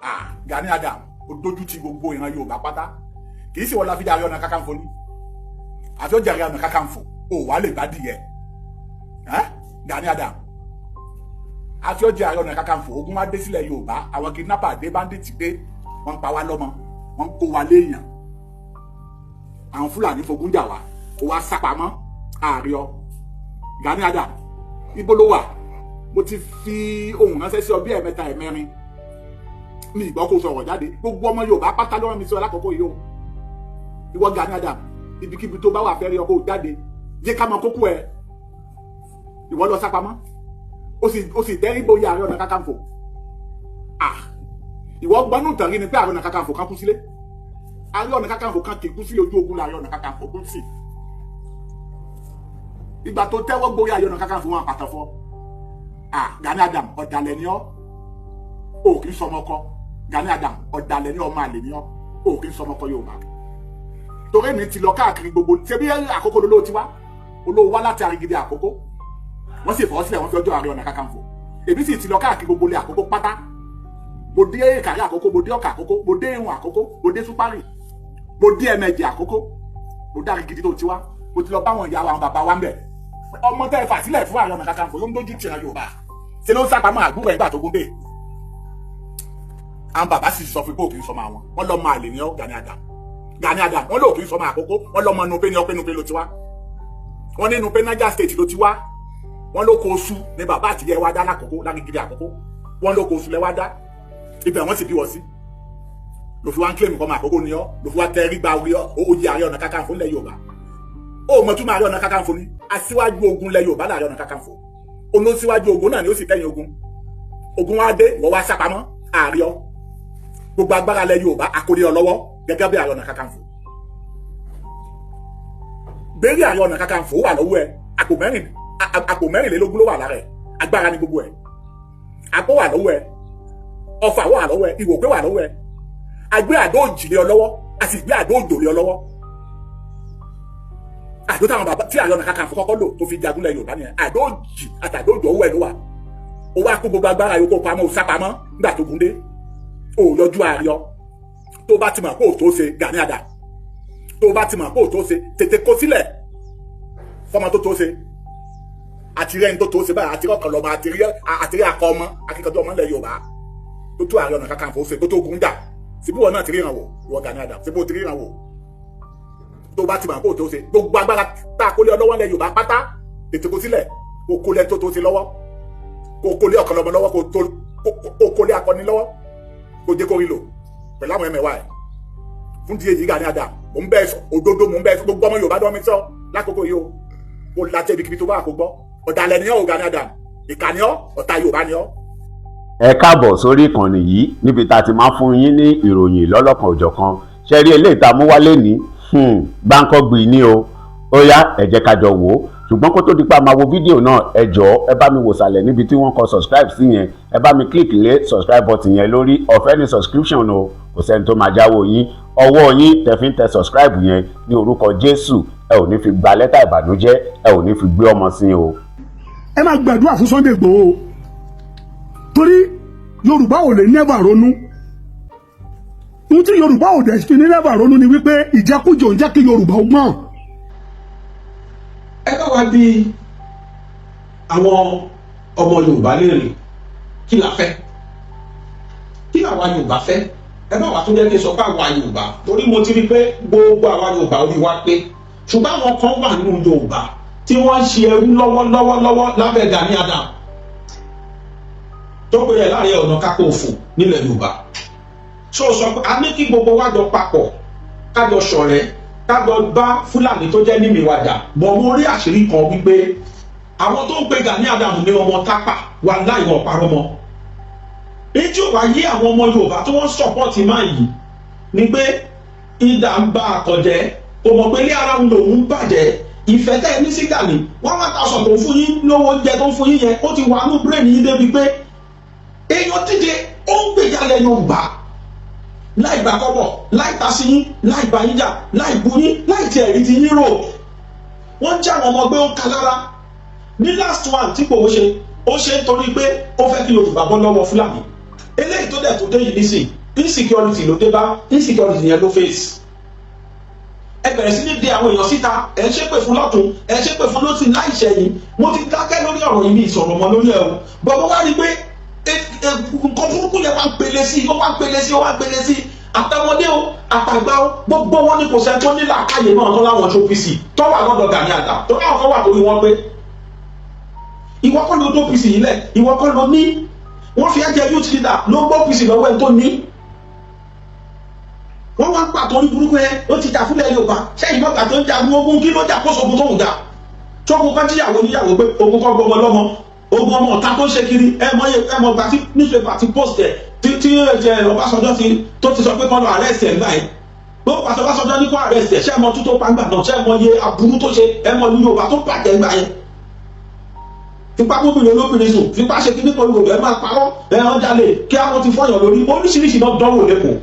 Ah, Gani Adams, ó dójú ti gbogbo ìran Yorùbá pátá. Kì í sì wọ́n la fi jẹ́ Ààrẹ Ọ̀nà Kakanfò ni àfi ó jẹ́ Ààrẹ Ọ̀nà Kakanfò, ó wà lè bá dìyẹ. Gani Adams, àfi ó jẹ́ Ààrẹ Ọ̀nà Kakanfò, ogun wá dé sílẹ̀ Yorùbá, àwọn kidnapper dé, bandit dé, wọ́n ń pa wá lọ́mọ, wọ́n ń kó wa léèyàn, àwọn Fúlàní fogun jà wá, ó wá sápamọ́ ààrẹ ọ. Gani Adams, ibo ló wà? Mo ti fi ohùn ránṣẹ́ sí ọ bí ẹ̀mẹ́ta, ẹ̀mẹ́rin, mi ìgbọ́ kó sọ̀rọ̀ jáde. Gbogbo ọmọ Yorùbá pátá ló rán mi sí ọ lákòókò yìí o. Ìwọ Gani Adams, ibikíbi tó bá wà, fẹ́ rí ọ, kó jáde, jẹ́ ká mọ kókó ẹ. Ìwọ lọ sápamọ́, ó sì dẹ́rí bóyá Ààrẹ Ọ̀nà Kakanfò. Ah, ìwọ gbọ́nù tàn rí ni pé Ààrẹ Ọ̀nà Kakanfò kan kú sílé. Ààrẹ Ọ̀nà Kakanfò kan kì í kú sílé, ojú ogun l'Ààrẹ Ọ̀nà Kakanfò kú sí. Ìgbà tó tẹ́wọ́ gborí Ààrẹ Ọ̀nà Kakanfò, wọn àpàtàn fọ́. Ah, Gani Adams, ọ̀dàlẹ̀ ni ọ́, o kì í sọmọkọ. Gani Adams, ọ̀dàlẹ̀ ni, ọmọ àlè ni ọ́, o kì í sọmọkọ Yorùbá. Torí mi ti lọ káàkiri gbogbo ṣé bí àkókò lolóò ti wá, olówó wá láti Arigidi Àkókò, wọ́n sì fọwọ́ sílẹ̀, wọ́n fi ọjọ́ Ààrẹ Ọ̀nà Kakanfò. Èmi sì ti lọ káàkiri gbogbo ilé Àkókò pátá. Mo dé Ìkàrí Àkókò, mo dé Ọ̀kà Àkókò, mo dé Ìhun Àkókò, mo dé Súpárì, mo dé Ẹ̀mẹ̀jì Àkókò, mo dé Arigidi tó ti wá. Mo ti lọ báwọn ìyá wa, àwọn bàbá wa ń bẹ̀. Ọmọ tẹ́ ẹ fà sílẹ̀ fún Ààrẹ Ọ̀nà Kakanfò ló ń dójú tìran Yorùbá, ṣe ló ń sápamọ́ àgbúrò ìgbà tó gún dé. Àwọn bàbá sì sọ fún pé òkè ń sọmọ àwọn, wọn lọ máa lè ní ọ. Gani Adams, Gani Adams, wọn lò kì í sọmọ Àkókò, wọn lọmọ Nupe ní ọpẹ. Nupe ló ti wá, wọn ní Nupe, Niger State ló ti wá. Wọn ló kó oṣù ní bàbá àtìyẹ wa dá lákòókò lágígídé Àkókò. Wọn ló kó oṣù lẹ wá dá, ibẹ̀ wọ́n sì bí wọ́n sí. Ló fi wá ń claim kọ́ ọmọ Àkókò ni ọ́, ló fi wá tẹ́rí gba orí oyè Ààrẹ Ọ̀nà Kakanfò ńlẹ̀ Yorùbá. Ó mọ̀ túmọ̀ Ààrẹ Ọ̀nà Kakanfò ni? Aṣíwájú ogun lẹ̀ Yorùbá l'Ààrẹ Ọ̀nà Kakanfò. Olóṣíwájú ogun náà ni ó sì kẹ́yìn ogun. Ogun wá dé, wọ́n wá sápamọ́, ààrẹ ọ. Gbogbo agbára lẹ̀ Yorùbá akórí ọ lọ́wọ́ gẹ́gẹ́ bí Ààrẹ Ọ̀nà Kakanfò. Béèrè Ààrẹ Ọ̀nà Kakanfò wà lọ́wọ́ ẹ, àpò mẹ́rin, àpò 24 ló wà lára ẹ. Agbára ni gbogbo ẹ. Àpò wà lọ́wọ́ ẹ, ọfà wà lọ́wọ́ ẹ, ìwòpé wà lọ́wọ́ ẹ. Agbé àdó òjì lé ọ lọ́wọ́, a sì gbé àdó òjò lé ọ lọ́wọ́. Àdó táwọn bàbá tí Ààrẹ Ọ̀nà Kakanfò kọ́kọ́ lò tó fi jagun lẹ̀ Yorùbá nìyẹn. Àdó òjì àtàdó òjò, ọwọ́ ẹ ló wà. Ó wá kó gbogbo agbára yòókù pamọ́, ó sá pamọ́ nígbà tó gún dé, ó yọjú ààrẹ ọ. Tó bá ti mọ̀ kó o tó ṣe, Gani Adams, tó bá ti mọ̀ kó o tó ṣe, tètè kó sílẹ̀ fọmọ tó tó ṣe. Àti rẹ́ni tó tó ṣe báyìí, àti ọkàn lọ́mọ, àti rí akọ ọmọ, akíkanjú ọmọ ilẹ̀ Yorùbá tó tó Ààrẹ Ọ̀nà Kakanfò ṣe tó tó gun jà. Síbí wọn náà ti ríran wò, ìwọ Gani Adams? Síbí o ti ríran wò? Tó bá ti mọ̀ kó o tó ṣe, gbogbo agbára tá a kó lé ọ lọ́wọ́ ilẹ̀ Yorùbá pátá, tètè kó sílẹ̀, kó kó lé tó tó ṣe lọ́wọ́, kó kó lé ọ̀kan lọ́mọ lọ́wọ́, kó kó lé akọni lọ́wọ́, kó jẹ́ kó rí lò pẹ̀lú àwọn ẹ̀mẹ̀wá ẹ̀. Fún díẹ̀ yìí, Gani Adams, mò ń bẹ́ẹ̀ sọ òdodo, mò ń bẹ́ẹ̀ sọ. Gbogbo ọmọ Yorùbá dán mi sọ lákòókò yìí o. Kó lájẹ́ ibikíbi tó bá wà, kó gbọ́. Ọ̀dàlẹ̀ ni ọ́ o, Gani Adams. Ìkà ni ọ́, ọ̀tá Yorùbá ni ọ́. Ẹ káàbọ̀ sórí ìkànnì yìí níbi tá a ti máa ń fún yín ní ìròyìn lọ́lọ́kan òjọ̀kan. Ṣe rí eléyìí tá a mú wálé ní gbáǹkọ́gbì ní o. Ó yá, ẹ jẹ́ ká jọ wò ó. Ṣùgbọ́n kó tó di pa máa wo fídíò náà, ẹ jọ̀ọ́, ẹ bá mi wò sàlẹ̀ níbi tí wọ́n kọ subscribe sí yẹn. Ẹ bá mi click lé subscribe button yẹn lórí. Ọ̀fẹ́ ní subscription o, kò sẹ́ni tó máa jáwọ́ yín. Ọwọ́ yín tẹ́ fi ń tẹ subscribe yẹn, ní orúkọ Jésù, ẹ ò ní fi gba lẹ́tà ìbànújẹ́, ẹ ò ní fi gbé ọmọ sí o. Ẹ máa gbàdúrà fún Sunday Igboho, torí Yorùbá ò lè never ronú. Ohun tí Yorùbá ò dẹ̀ fi ní never ronú ni wípé ìjẹkújẹ ò ń jẹ́ kí Yorùbá ó gbọ́n. Ẹ bá wa bí àwọn ọmọ Yorùbá léèrè, kí la fẹ́? Kí làwa Yorùbá fẹ́? Ẹ bá wa tún jẹ́ kí n sọ pé àwa Yorùbá, torí mo ti rí i pé gbogbo àwa Yorùbá orí wa pé, ṣùgbọ́n àwọn kan wà nínú Yorùbá tí wọ́n ń ṣe ẹrú lọ́wọ́lọ́wọ́ lábẹ́ Gani Adams tó pé ẹ̀ láàrin ọ̀nà kákó òfò nílẹ̀ Yorùbá. So sọ pé a ní kí gbogbo wa jọ papọ̀, ká jọ ṣọ̀rẹ́, ká jọ bá Fúlàní tó jẹ́ nímìí wàjà bọ̀. Mo rí àṣírí kan wípé àwọn tó ń pe Gani Adams ní ọmọ Tápà wà láì wọn parọ́ mọ́. Èyí tí ò wá yé àwọn ọmọ Yorùbá tí wọ́n support máa yìí ni pé idà ń bá àkànjẹ́, kò mọ̀ pé ilé ara òun lòun ń bàjẹ́. Ìfẹ́ tẹ́ ẹ ní sí Gani, 1,000 tó ń fún yín lówó oúnjẹ tó ń fún yín yẹn, ó ti wà ní brain yín débi pé èèyàn díje, ó ń gbèjà lẹ̀ Yorùbá láì gbà kọ́bọ̀, láì ta sí yín, láì bá yín jà, láì bu yín, láì tiẹ̀ rí ti yín rò. Wọ́n já àwọn ọmọ gbé, ó ka lára. Ní last one tí kò ṣe, ó ṣe nítorí pé ó fẹ́ kí Yorùbá bọ́ lọ́wọ́ Fúlàní. Eléyìí tó dẹ̀ tó dé yìí nísìn, insecurity ló dé bá, insecurity yẹn ló face. Ẹ bẹ̀rẹ̀ sí ní de àwọn èèyàn síta, ẹ ń ṣépè fún lọ́tún, ẹ ń ṣépè fún lọ́sìn láì ṣẹ̀yìn. Mo ti dákẹ́ lórí ọ̀rọ̀ yìí, mi ìsọ̀rọ̀ mọ́ lórí ẹ̀ o. Bọ̀bọ̀ wá rí i pé nǹkan burúkú yẹn wá ń pele sí, ó wá ń pele sí, ó wá ń pele sí. Àtọmọdé o, àtàgbà o, gbogbo wọn ní kò sẹ́ni tó ní làákàyè náà tó láwọn OPC tó wà lọ́dọ̀ Gani Adams, tó láwọn kan wà torí wọn pé ìwọ kọ́ ló tó OPC yìí lẹ̀, ìwọ kọ́ ló ní. Wọ́n fi ẹ̀jẹ̀ youth leader ló gbọ́ OPC lọ́wọ́ ẹ̀ tó ní. Wọ́n wá pàtó orí burúkú ẹ, ó ti jà fúnlẹ̀ Yorùbá sẹ́yìn mọ́ta tó ń jagun ogun. Kí ló jà kó sógun tó ń jà tógun kan jíyàwó níyàwó pé ogun kọ́ gbọmọ lọ́mọ, ogun ọmọ ọ̀tá tó ń ṣe kiri. Ẹ mọ ẹ mọ gbà tí newspaper ti post ẹ tí ẹ Ọbásanjọ́ ti tó ti sọ pé kọ́ lọ arrest ẹ̀ gbà yẹn. Gbogbo pàṣẹ Ọbásanjọ́ ní kó arrest ẹ̀. Ṣé ẹ mọ tó pa ńgbà náà? Ṣé ẹ mọ iye aburú tó ṣe? Ẹ mọ ní Yorùbá tó bàjẹ́ ńgbà yẹn, fipá gómìnà olóbìnrin sùn, fipá ṣe kíní kan, Yorùbá ẹ máa parọ́ ẹ hàn jalè kí àwọn ti fọyàn lórí oríṣiríṣi náà dánwò lẹ́kọ̀ọ́.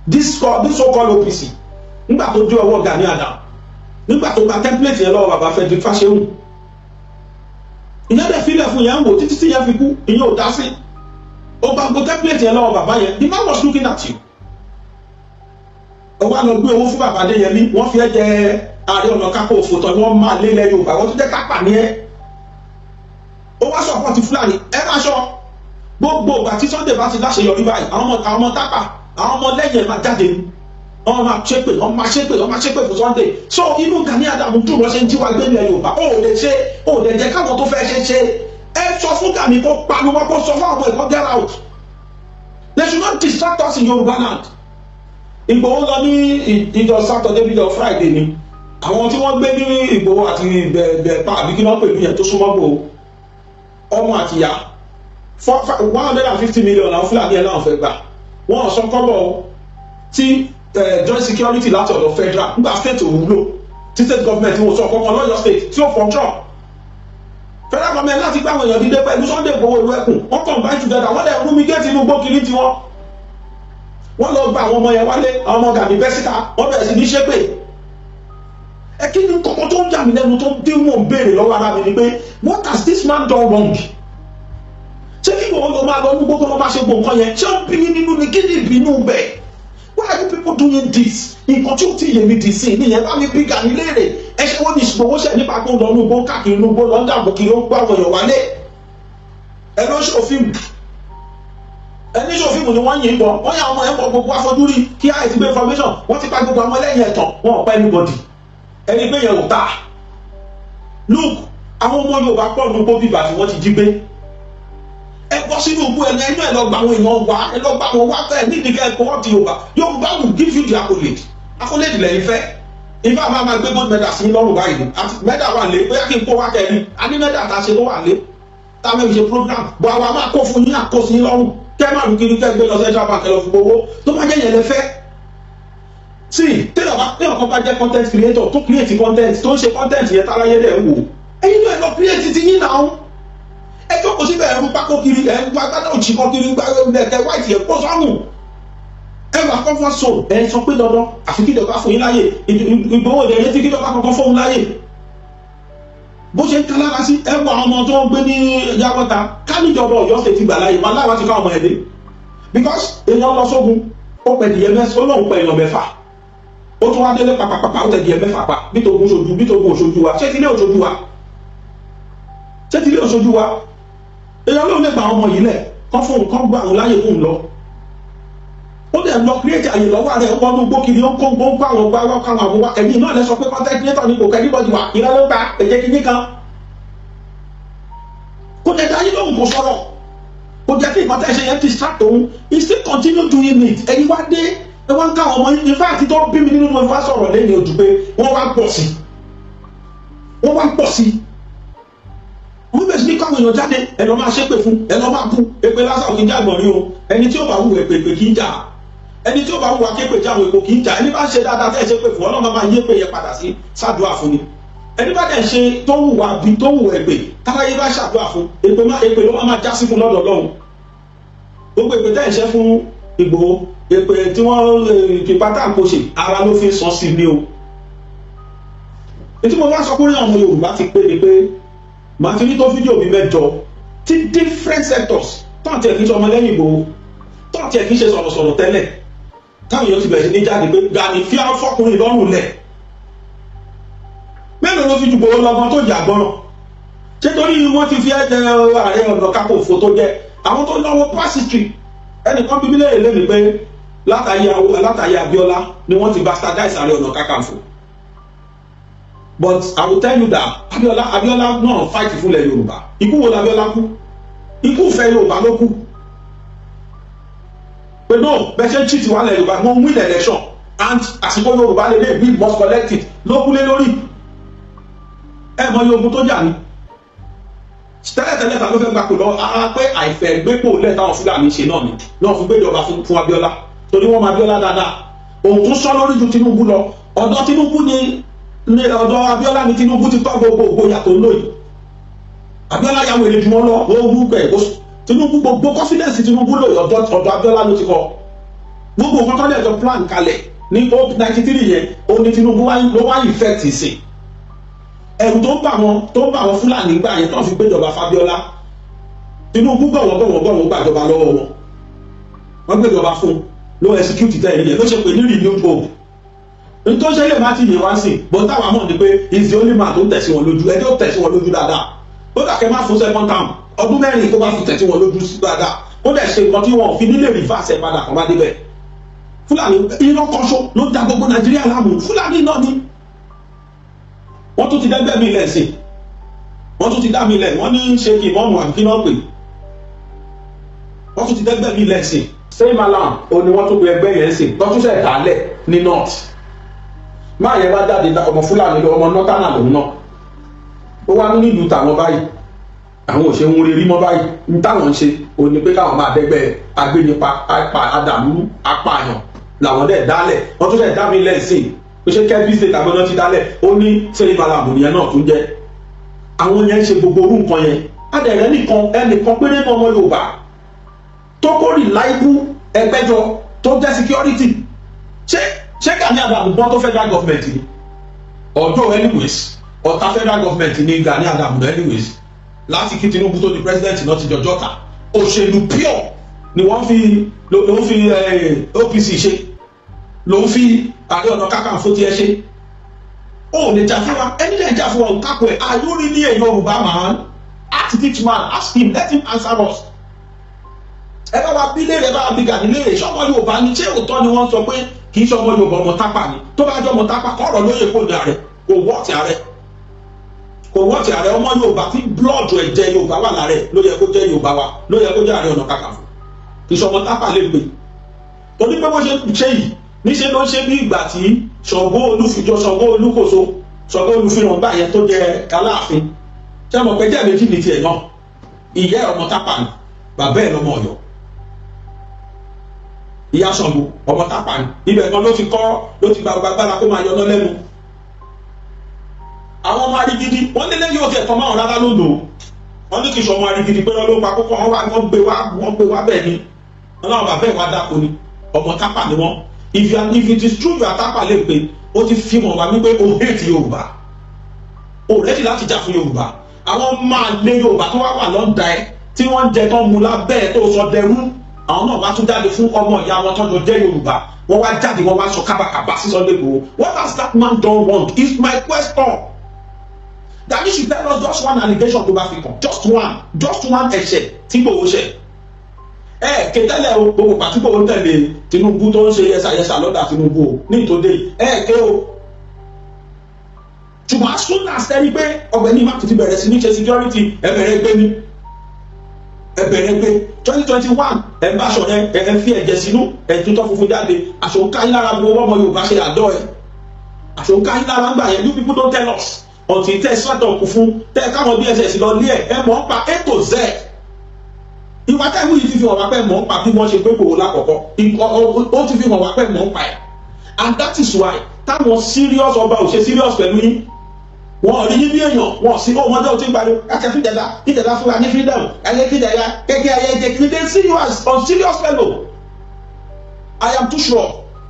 This so called OPC, nígbà tó dé ọwọ́ Gani Adams, nígbà tó gba template yẹn lọ́wọ́ bàbá Frederick Fáṣẹ̀hùn, ìyẹn dẹ̀ filẹ̀ fún yẹn ń wò títí tí yẹn fi kú. Ìyẹn ò dá sí. Ó gba gbogbo template yẹn lọ́wọ́ bàbá yẹn. The man was looking at you. Ó wá lọ gbé owó fún bàbá Adéyẹmí. Wọ́n fi ẹ́ jẹ Ààrẹ Ọ̀nà Kakanfò tán, wọ́n máa lé lẹ́ Yorùbá, wọ́n tún jẹ́ kápá ní ẹ́. Ó wá support Fúlàní. Ẹ máa sọ gbogbo ìgbà tí Sunday bá ti láṣeyọrí báyìí, àwọn ọmọ tápà, àwọn ọmọ lẹ́yìn ẹ̀ máa jáde, wọ́n máa ṣépè, wọ́n máa ṣépè, wọ́n máa ṣépè fún Sunday. So inú Gani Adams dùn, wọ́n ṣe ń jí wa gbé ilẹ̀ Yorùbá. Ó lè ṣe, ó lè jẹ́ káwọn tó fẹ́ ṣe ṣe. Ẹ sọ fún Gani kó panu wọn, kó sọ fún àwọn ẹ̀kọ́, get out. They should not distract us in Yorùbá land. Ìgbòho lọ ní ìjọ Saturday, bíjọ Friday ni àwọn tí wọ́n gbé ní Ìgbòho àti Ìbẹ̀pá, àbí kí wọ́n pè ní yẹn tó súnmọ́ gbòho, ọmọ àtìyá, 150 million àwọn Fúlàní ẹ̀ láwọn fẹ́ gbà. Wọ́n ò sọ kọ́bọ̀ o. Tí joint security láti ọ̀dọ̀ federal, nígbà state ò wúlò, tí state government wò sọ kọ́kọ́ lọ́yọ̀ state tí ó function, federal government láti gbá àwọn èèyàn dídé pẹ̀lú Sunday Igboho ìlú ẹkùn, wọ́n combine together, wọ́n dẹ̀ fumigate inú gbó kiri tiwọn. Wọ́n lọ gba àwọn ọmọ yẹn wálé. Àwọn ọmọ Gani bẹ́ síta, wọ́n bẹ̀rẹ̀ sí ní ṣépè. Ẹ kí ni kọ́kọ́ tó ń yà mí lẹ́nu, tó ń dín mò ń béèrè lọ́wọ́ ara mi ni pé, what has this man done wrong? Ṣé kí wọ́n lọ máa lọ ní gbogbo lọ́ máa ṣe gbogbo nǹkan yẹn? Ṣé ó bí nínú ni? Kí ni ìbínú bẹ̀? Why are you people doing this? Nǹkan tí ó ti yé mi dì sí nìyẹn. Bá mi bí Gani léèrè, ẹ ṣe wọ́n ní ìṣòwò ṣẹ̀ nípa pé ó lọ ní gbó káàkiri, ní gbó lọ ń dàgbò kiri, ó ń gbọ́ àwọn èèyàn wálé. Ẹ ló ṣe fíìmù, ẹ ní ṣe fíìmù ni wọ́n yìn bọ̀, wọ́n yà ọmọ ẹ̀ bọ̀, gbogbo afọ́júrí kí àìsí ti gbé information. Wọ́n ti pa gbogbo àwọn ẹlẹ́yìn ẹ̀tàn, wọn ò pa anybody. Ẹni pé yẹn ò ta. Look, àwọn ọmọ Yorùbá pọ̀ ní gbó bíbà tí wọ́n ti jí gbé. Ẹ bọ́ sínú igbó ẹni ẹni, ẹ lọ gba àwọn èèyàn wá, ẹ lọ gba àwọn wá tẹ nídìí kẹ́ ẹ kó wọ́n ti Yorùbá. Yorùbá will give you the accolade. Accolade lẹ́yìn fẹ́. Ifá máa ma gbé gold medal sí lọ́rùn báyìí ni, àti medal wà lé, bóyá kí n kó wá kẹ́rin. A ní medal tá a ṣe tó wà lé tá a mẹ́rin ṣe program bọ́, àwa máa kó fún yín, àkó sí yín lọ́rùn, kẹ́ máa rú kiri, kẹ́ gbé lọ Central Bank, lọ fi gbowó. Tó bá jẹ́ yẹn lẹ fẹ́ sí, téèyàn kan bá jẹ́ content creator tó create content, tó ń ṣe content yẹn, táráyé dẹ̀ ń wò, ẹ̀yin náà ẹ lọ create ti yín náà. Ẹ jókòó síbẹ̀, ẹ̀rú pákó kiri, ẹ̀ ń gba agbádá òjì kan kiri, gba ẹ̀kẹ́ white yẹn kó sọ́run. Ẹ wà comfort zone. Ẹ sọ pé dandan àfi kí ìjọba fún yín láyè. Ìgbòho ìdẹ̀ létí kí ìjọba kankan fóun láyè bó ṣe ń kalára sí. Ẹ wọ àwọn ọmọ tó ń gbé ní Yàwọ́ta ká níjọba Ọ̀yọ́ ṣe ti gbà láyè máa láwa ti ká ọmọ ẹ̀ dé, because èèyàn lọ sógun, ó pẹ̀ dìyẹ mẹ́sàn, ó lóun pẹ̀ èèyàn 6, ó tún wá délé pàpàpàpà, ó tẹ̀ dìyẹ 6 pa. Bí togun ṣojú, bí togun òṣojú wa, ṣé tilé òṣojú wa? Ṣé tilé òṣojú wa? Èèyàn lóun lè gba àwọn ọmọ yìí lẹ̀ kọ́ fóun kọ́ gbọ́ àwọn láyè fóun lọ. Ó dẹ̀ lọ create àyè lọ́wọ́ rẹ̀, wọ́n ló gbó kiri, ó kó gbó kó àwọn gbá wá káwọn àwọn wá. Ẹ̀yìn náà lẹ sọ pé content creator ni, kò kẹ́ anybody wá, ìrẹ́ ló ń ta ẹ̀jẹ̀ kìíní kan. Kò dẹ̀ dá yín lóhùn, kò sọ̀rọ̀, kò jẹ́ kí nǹkan tẹ́ ṣe yẹn distract òun. He still continue doing it. Ẹ̀yin wá dé, ẹ wá ń ká àwọn ọmọ yín. In fact, tó bí mi nínú, mo wá sọ̀rọ̀ lẹ́yìn ojú pé wọ́n wá pọ̀ sí, wọ́n wá pọ̀ sí. Wọ́n bẹ̀rẹ̀ sí ní káwọn èèyàn jáde, ẹ lọ máa ṣépè fún, ẹ lọ máa bú. Èpè lásán kì í jà gbọ̀n rí o. Ẹni tí ó bá wù èpè, èpè kì í jà. Ẹni tí ó bá wù akéèpè já àwọn èpò kì í jà. Ẹni bá ń ṣe dáadáa tẹ́ ẹ ṣépè fún, Ọlọ́run máa yé pé yẹ padà sí ṣàdúrà fún ni. Ẹni bá dẹ̀ ṣe tó wùwà bí tó wù èpè, táráyé bá ṣàdúrà fún, èpè má èpè ló máa já sí fún lọ́dọ̀ Ọlọ́run. Gbogbo èpè tẹ́ ẹ̀ ṣẹ́ fún Ìgbòho, èpè tí wọ́n fipá tá à ń pòṣè ara ló fi sàn sí ni o. Ètí mo wá sọ pé ọmọ Yorùbá ti pé ni pé màá ti rí tó fídíò mi 8 tí different sectors tó àti ẹ̀kí sọmọ lẹ́yìn Ìgbòho. Tiẹ̀ kì í ṣe sọ̀rọ̀sọ̀rọ̀ tẹ́lẹ̀, táwọn èèyàn ti bẹ̀rẹ̀ sí ní jáde pé Gani fi fọkùnrin lọ́rùn lẹ̀. Mélòó ló fi ju gbowó lọ́gbọ́n tó jà gbọ́ràn? Ṣé torí wọ́n ti fi ẹ̀jẹ̀ Ààrẹ Ọ̀nà Kakanfò tó jẹ́ àwọn tó náwó past history? Ẹnìkan bíbí lẹ́yìn lẹ́nu pé látàyè Abíọ́lá ni wọ́n ti bastardize Ààrẹ Ọ̀nà Kakanfò, but I will tell you that Abíọ́lá náà fight fúnlẹ̀ Yorùbá. Ikú wo l'Abíọ́lá kú? Ikú fẹ́ Yorùbá ló kú pé no, bẹ́ẹ̀ ṣe ń cheat wà lẹ̀ Yorùbá, wọ́n win election and àsìkò Yorùbá lè lè, we must collect it, ló kú lé lórí. Ẹ mọ iye ogun tó jà ní tẹ́lẹ̀tẹ́lẹ̀, ta ló fẹ́ gbapò lọ ara pé àìfẹ́ gbépò lẹ̀ táwọn Fúlàní ṣe náà ni náà fún gbéjọba fún Abíọ́lá, torí wọ́n mọ Abíọ́lá dáadáa. Òun tún sọ lórí ju Tinubu lọ. Ọ̀dọ̀ Tinubu ni ọ̀dọ̀ Abíọ́lá ni Tinubu ti tọ́ gbogbo ògbóyà tó ń lò yìí. Abíọ́lá ya wèrè jù wọ́n lọ. Wọ́n wú pẹ̀ Tinubu, gbogbo confidence Tinubu lò, ọ̀dọ̀ Abíọ́lá ló ti kọ́ gbogbo nǹkan tó lẹ́jọ́ plan kalẹ̀ ní hope 93 yẹn. Ó ní Tinubu ló wá effect sí ẹ̀rù tó ń bà wọn Fúlàní gbà yẹn tó fi gbéjọba f'Abíọ́lá. Tinubu gbọ̀wọ́ gbọ̀wọ́ gbọ̀wọ́ gbàjọba lọ́wọ́ wọn, wọ́n gbéjọba fún, ló execute tẹ́ ẹ̀rí yẹn, ló ṣe pé ní renewed hope. N tó ṣe lè má ti yé wá sí, but táwa mọ̀ ni pé he is the only man tó ń tẹ̀sí wọn lójú. Ẹjọ́ tẹ̀sí wọn lójú dáadáa, ó dàkẹ́ má fún second term, ọdún 4 tó bá fi tẹ̀sí wọn lójú sí dáadáa, ó dẹ̀ ṣe nǹkan tí wọn fi nílé reverse ẹ̀ padà kàn bá débẹ̀. Fúlàní irọ́ kọ́ṣọ́ ló da gbogbo Nàìjíríà láàmú. Fúlàní náà ni wọ́n tún ti dẹ́gbẹ́ mi lẹ̀ sí, wọ́n tún ti dá mi lẹ̀, wọ́n ní ṣe kí ìmọ̀ọ́mù àbí kí náà pè, wọ́n tún ti dẹ́gbẹ́ mi lẹ̀ sí. Same alarm o ni wọ́n tún pe ẹgbẹ́ yẹn sí, wọ́n tún ṣẹ̀ dálẹ̀ ní north. Máa yẹn bá jáde, ọmọ Fúlàní lọ, ọmọ northerner lòun náà. Ó wá ní nílùú tàwọn báyìí, àwọn ò ṣe ń rí mọ́ báyìí. Ní táwọn ń ṣe ò ní pé káwọn máa dẹ́gbẹ́ agbénipa, adàlúrú, apààyàn làwọn dẹ̀ dálẹ̀. Wọ́n tún ṣẹ̀ dá mi lẹ̀ sí i pé ṣé Kebbi State àgbọ̀nà ti dálẹ̀. Ó ní sẹ́yìn balàmù nìyẹn náà tún jẹ́. Àwọn yẹn ń ṣe gbogbo orú nǹkan yẹn. Adẹ̀rẹ́ nìkan, ẹnìkan péré ní ọmọ Yorùbá tó kó reliable ẹgbẹ́jọ tó jẹ́ security. Ṣé Gani Adams gbọ́n tó federal government ni ọjọ́? Anyways, ọ̀tá federal government ni Gani Adams anyways. Láti kí Tinubu tó di president náà ti jọjọ́ ta òṣèlú pure ni wọ́n fi ló ń fi OPC ṣe, ló ń fi Ààrẹ Ọ̀nà Kakanfò tiẹ̀ ṣe. Ó lè jà fún wa, ẹni lè jà fún wa, òǹkàkọ̀ ẹ̀. Are you really a Yorùbá man? Ask this man, ask him, let him answer us. Ẹ bá wa bí léèrè, ẹ bá wa bí Gani léèrè, ṣọmọ Yorùbá ni? Ṣé òótọ́ ni wọ́n sọ pé kì í ṣọmọ Yorùbá, ọmọ Tápà ni? Tó bá jẹ́ ọmọ Tápà, kọ́rọ̀ lóye kò ní ààrẹ, kò wọ́ọ̀tì ààrẹ, kò wọ́ọ̀tì ààrẹ. Ọmọ Yorùbá tí blood ẹ̀jẹ̀ Yorùbá wà lára ẹ̀ ló yẹ kó jẹ́ Yorùbá wa, ló yẹ kó jẹ́ Ààrẹ Ọ̀nà Kakanfò. Kì í ṣọmọ Tápà lè pè, torí pé bó ṣe ṣe yìí, níṣẹ́ ló ń ṣe bí ìgbà tí Ṣàngó Olúfijọ, Ṣàngó Olúkòso, Ṣàngó Olúfihàn gbà yẹn tó jẹ Aláàfin. Ṣé mo pé jẹ́ méjì ní tiẹ̀ náà? Ìyá ẹ̀ ọmọ Tápà ni, bàbá ẹ̀ lọ́mọ Ọ̀yọ́. Ìyá Ṣàngó ọmọ Tápà ni. Ibẹ̀ kan ló ti kọ́, ló ti gba agbára kó máa yọná lẹ́nu àwọn ọmọ arigidi. Wọ́n nílé yóò tẹ̀ tọ́ máa rárá lóńdó. Wọ́n ní kì í ṣe ọmọ arigidi pé wọ́n ló pa kókó. Wọ́n wá, wọ́n gbé wá, wọ́n gbé wá bẹ́ẹ̀ ni. Wọ́n náà bàbá ẹ̀ wá dáko ni, ọmọ Tápà ni wọ́n. If it is true you are Tápà lè pé, ó ti fi hàn wá wípé o hate Yorùbá, o ready láti jà fún Yorùbá. Àwọn máa lé Yorùbá tó wá wà lọ́ndà ẹ, tí wọ́n ń jẹ tán mu lábẹ́ ẹ, tó sọ dẹrú, àwọn náà wá tún jáde fún ọmọ ìyá wọn tọ́jọ́ jẹ́ Yorùbá. Wọ́n wá jáde, wọ́n wá sọ kábàkàbà sí Sunday Igboho. What has that man done wrong is my question. Gani should tell us just one allegation tó bá fi kàn, just one, just one ẹ̀ṣẹ̀ tí Igboho ṣẹ̀. Ẹ kétẹ́lẹ̀ o, gbogbo pàtí Igboho ń tẹ̀lé Tinubu, tó ń ṣe yẹsàyẹsà lọ́dà Tinubu o ní ìtòdé, ẹ ké o. Ṣùgbọ́n as soon as ẹ rí pé ọ̀gbẹ́ni má ti bẹ̀rẹ̀ sí ní ṣe security, ẹ bẹ̀rẹ̀ gbé ní, ẹ bẹ̀rẹ̀ gbé. 2021, ẹ bá aṣọ yẹn, ẹ fi ẹ̀jẹ̀ sínú, ẹ tutọ́ funfun jáde. Aṣọ ń káyín lára, gbogbo ọmọ Yorùbá ṣe àdọ́ ẹ, aṣọ ń káyín lára ń gbà yẹn. You people don't tell us until tẹ sọ́tọ̀ kù fún tẹ káwọn DSS lọ lé ẹ. Ẹ mọ̀ ń pa A to Z. Ìwà táìwù yìí ti fi hàn wá pé mọ̀ ń pa bí wọ́n ṣe gbé Ìgbòho lákọ̀ọ́kọ́. Ó ti fi hàn wá pé mọ̀ ń pa ẹ̀, and that is why táwọn serious ọba ò ṣe serious pẹ̀lú yín. Wọn rí yín bí èèyàn wọn sí. Ó mọdé ó ti ń pariwo akẹ́ fìjẹta kíjẹta fún wa ní freedom ayé kíjẹta kékeré ayé jẹ kí. They see you as unserious fellow. I am too sure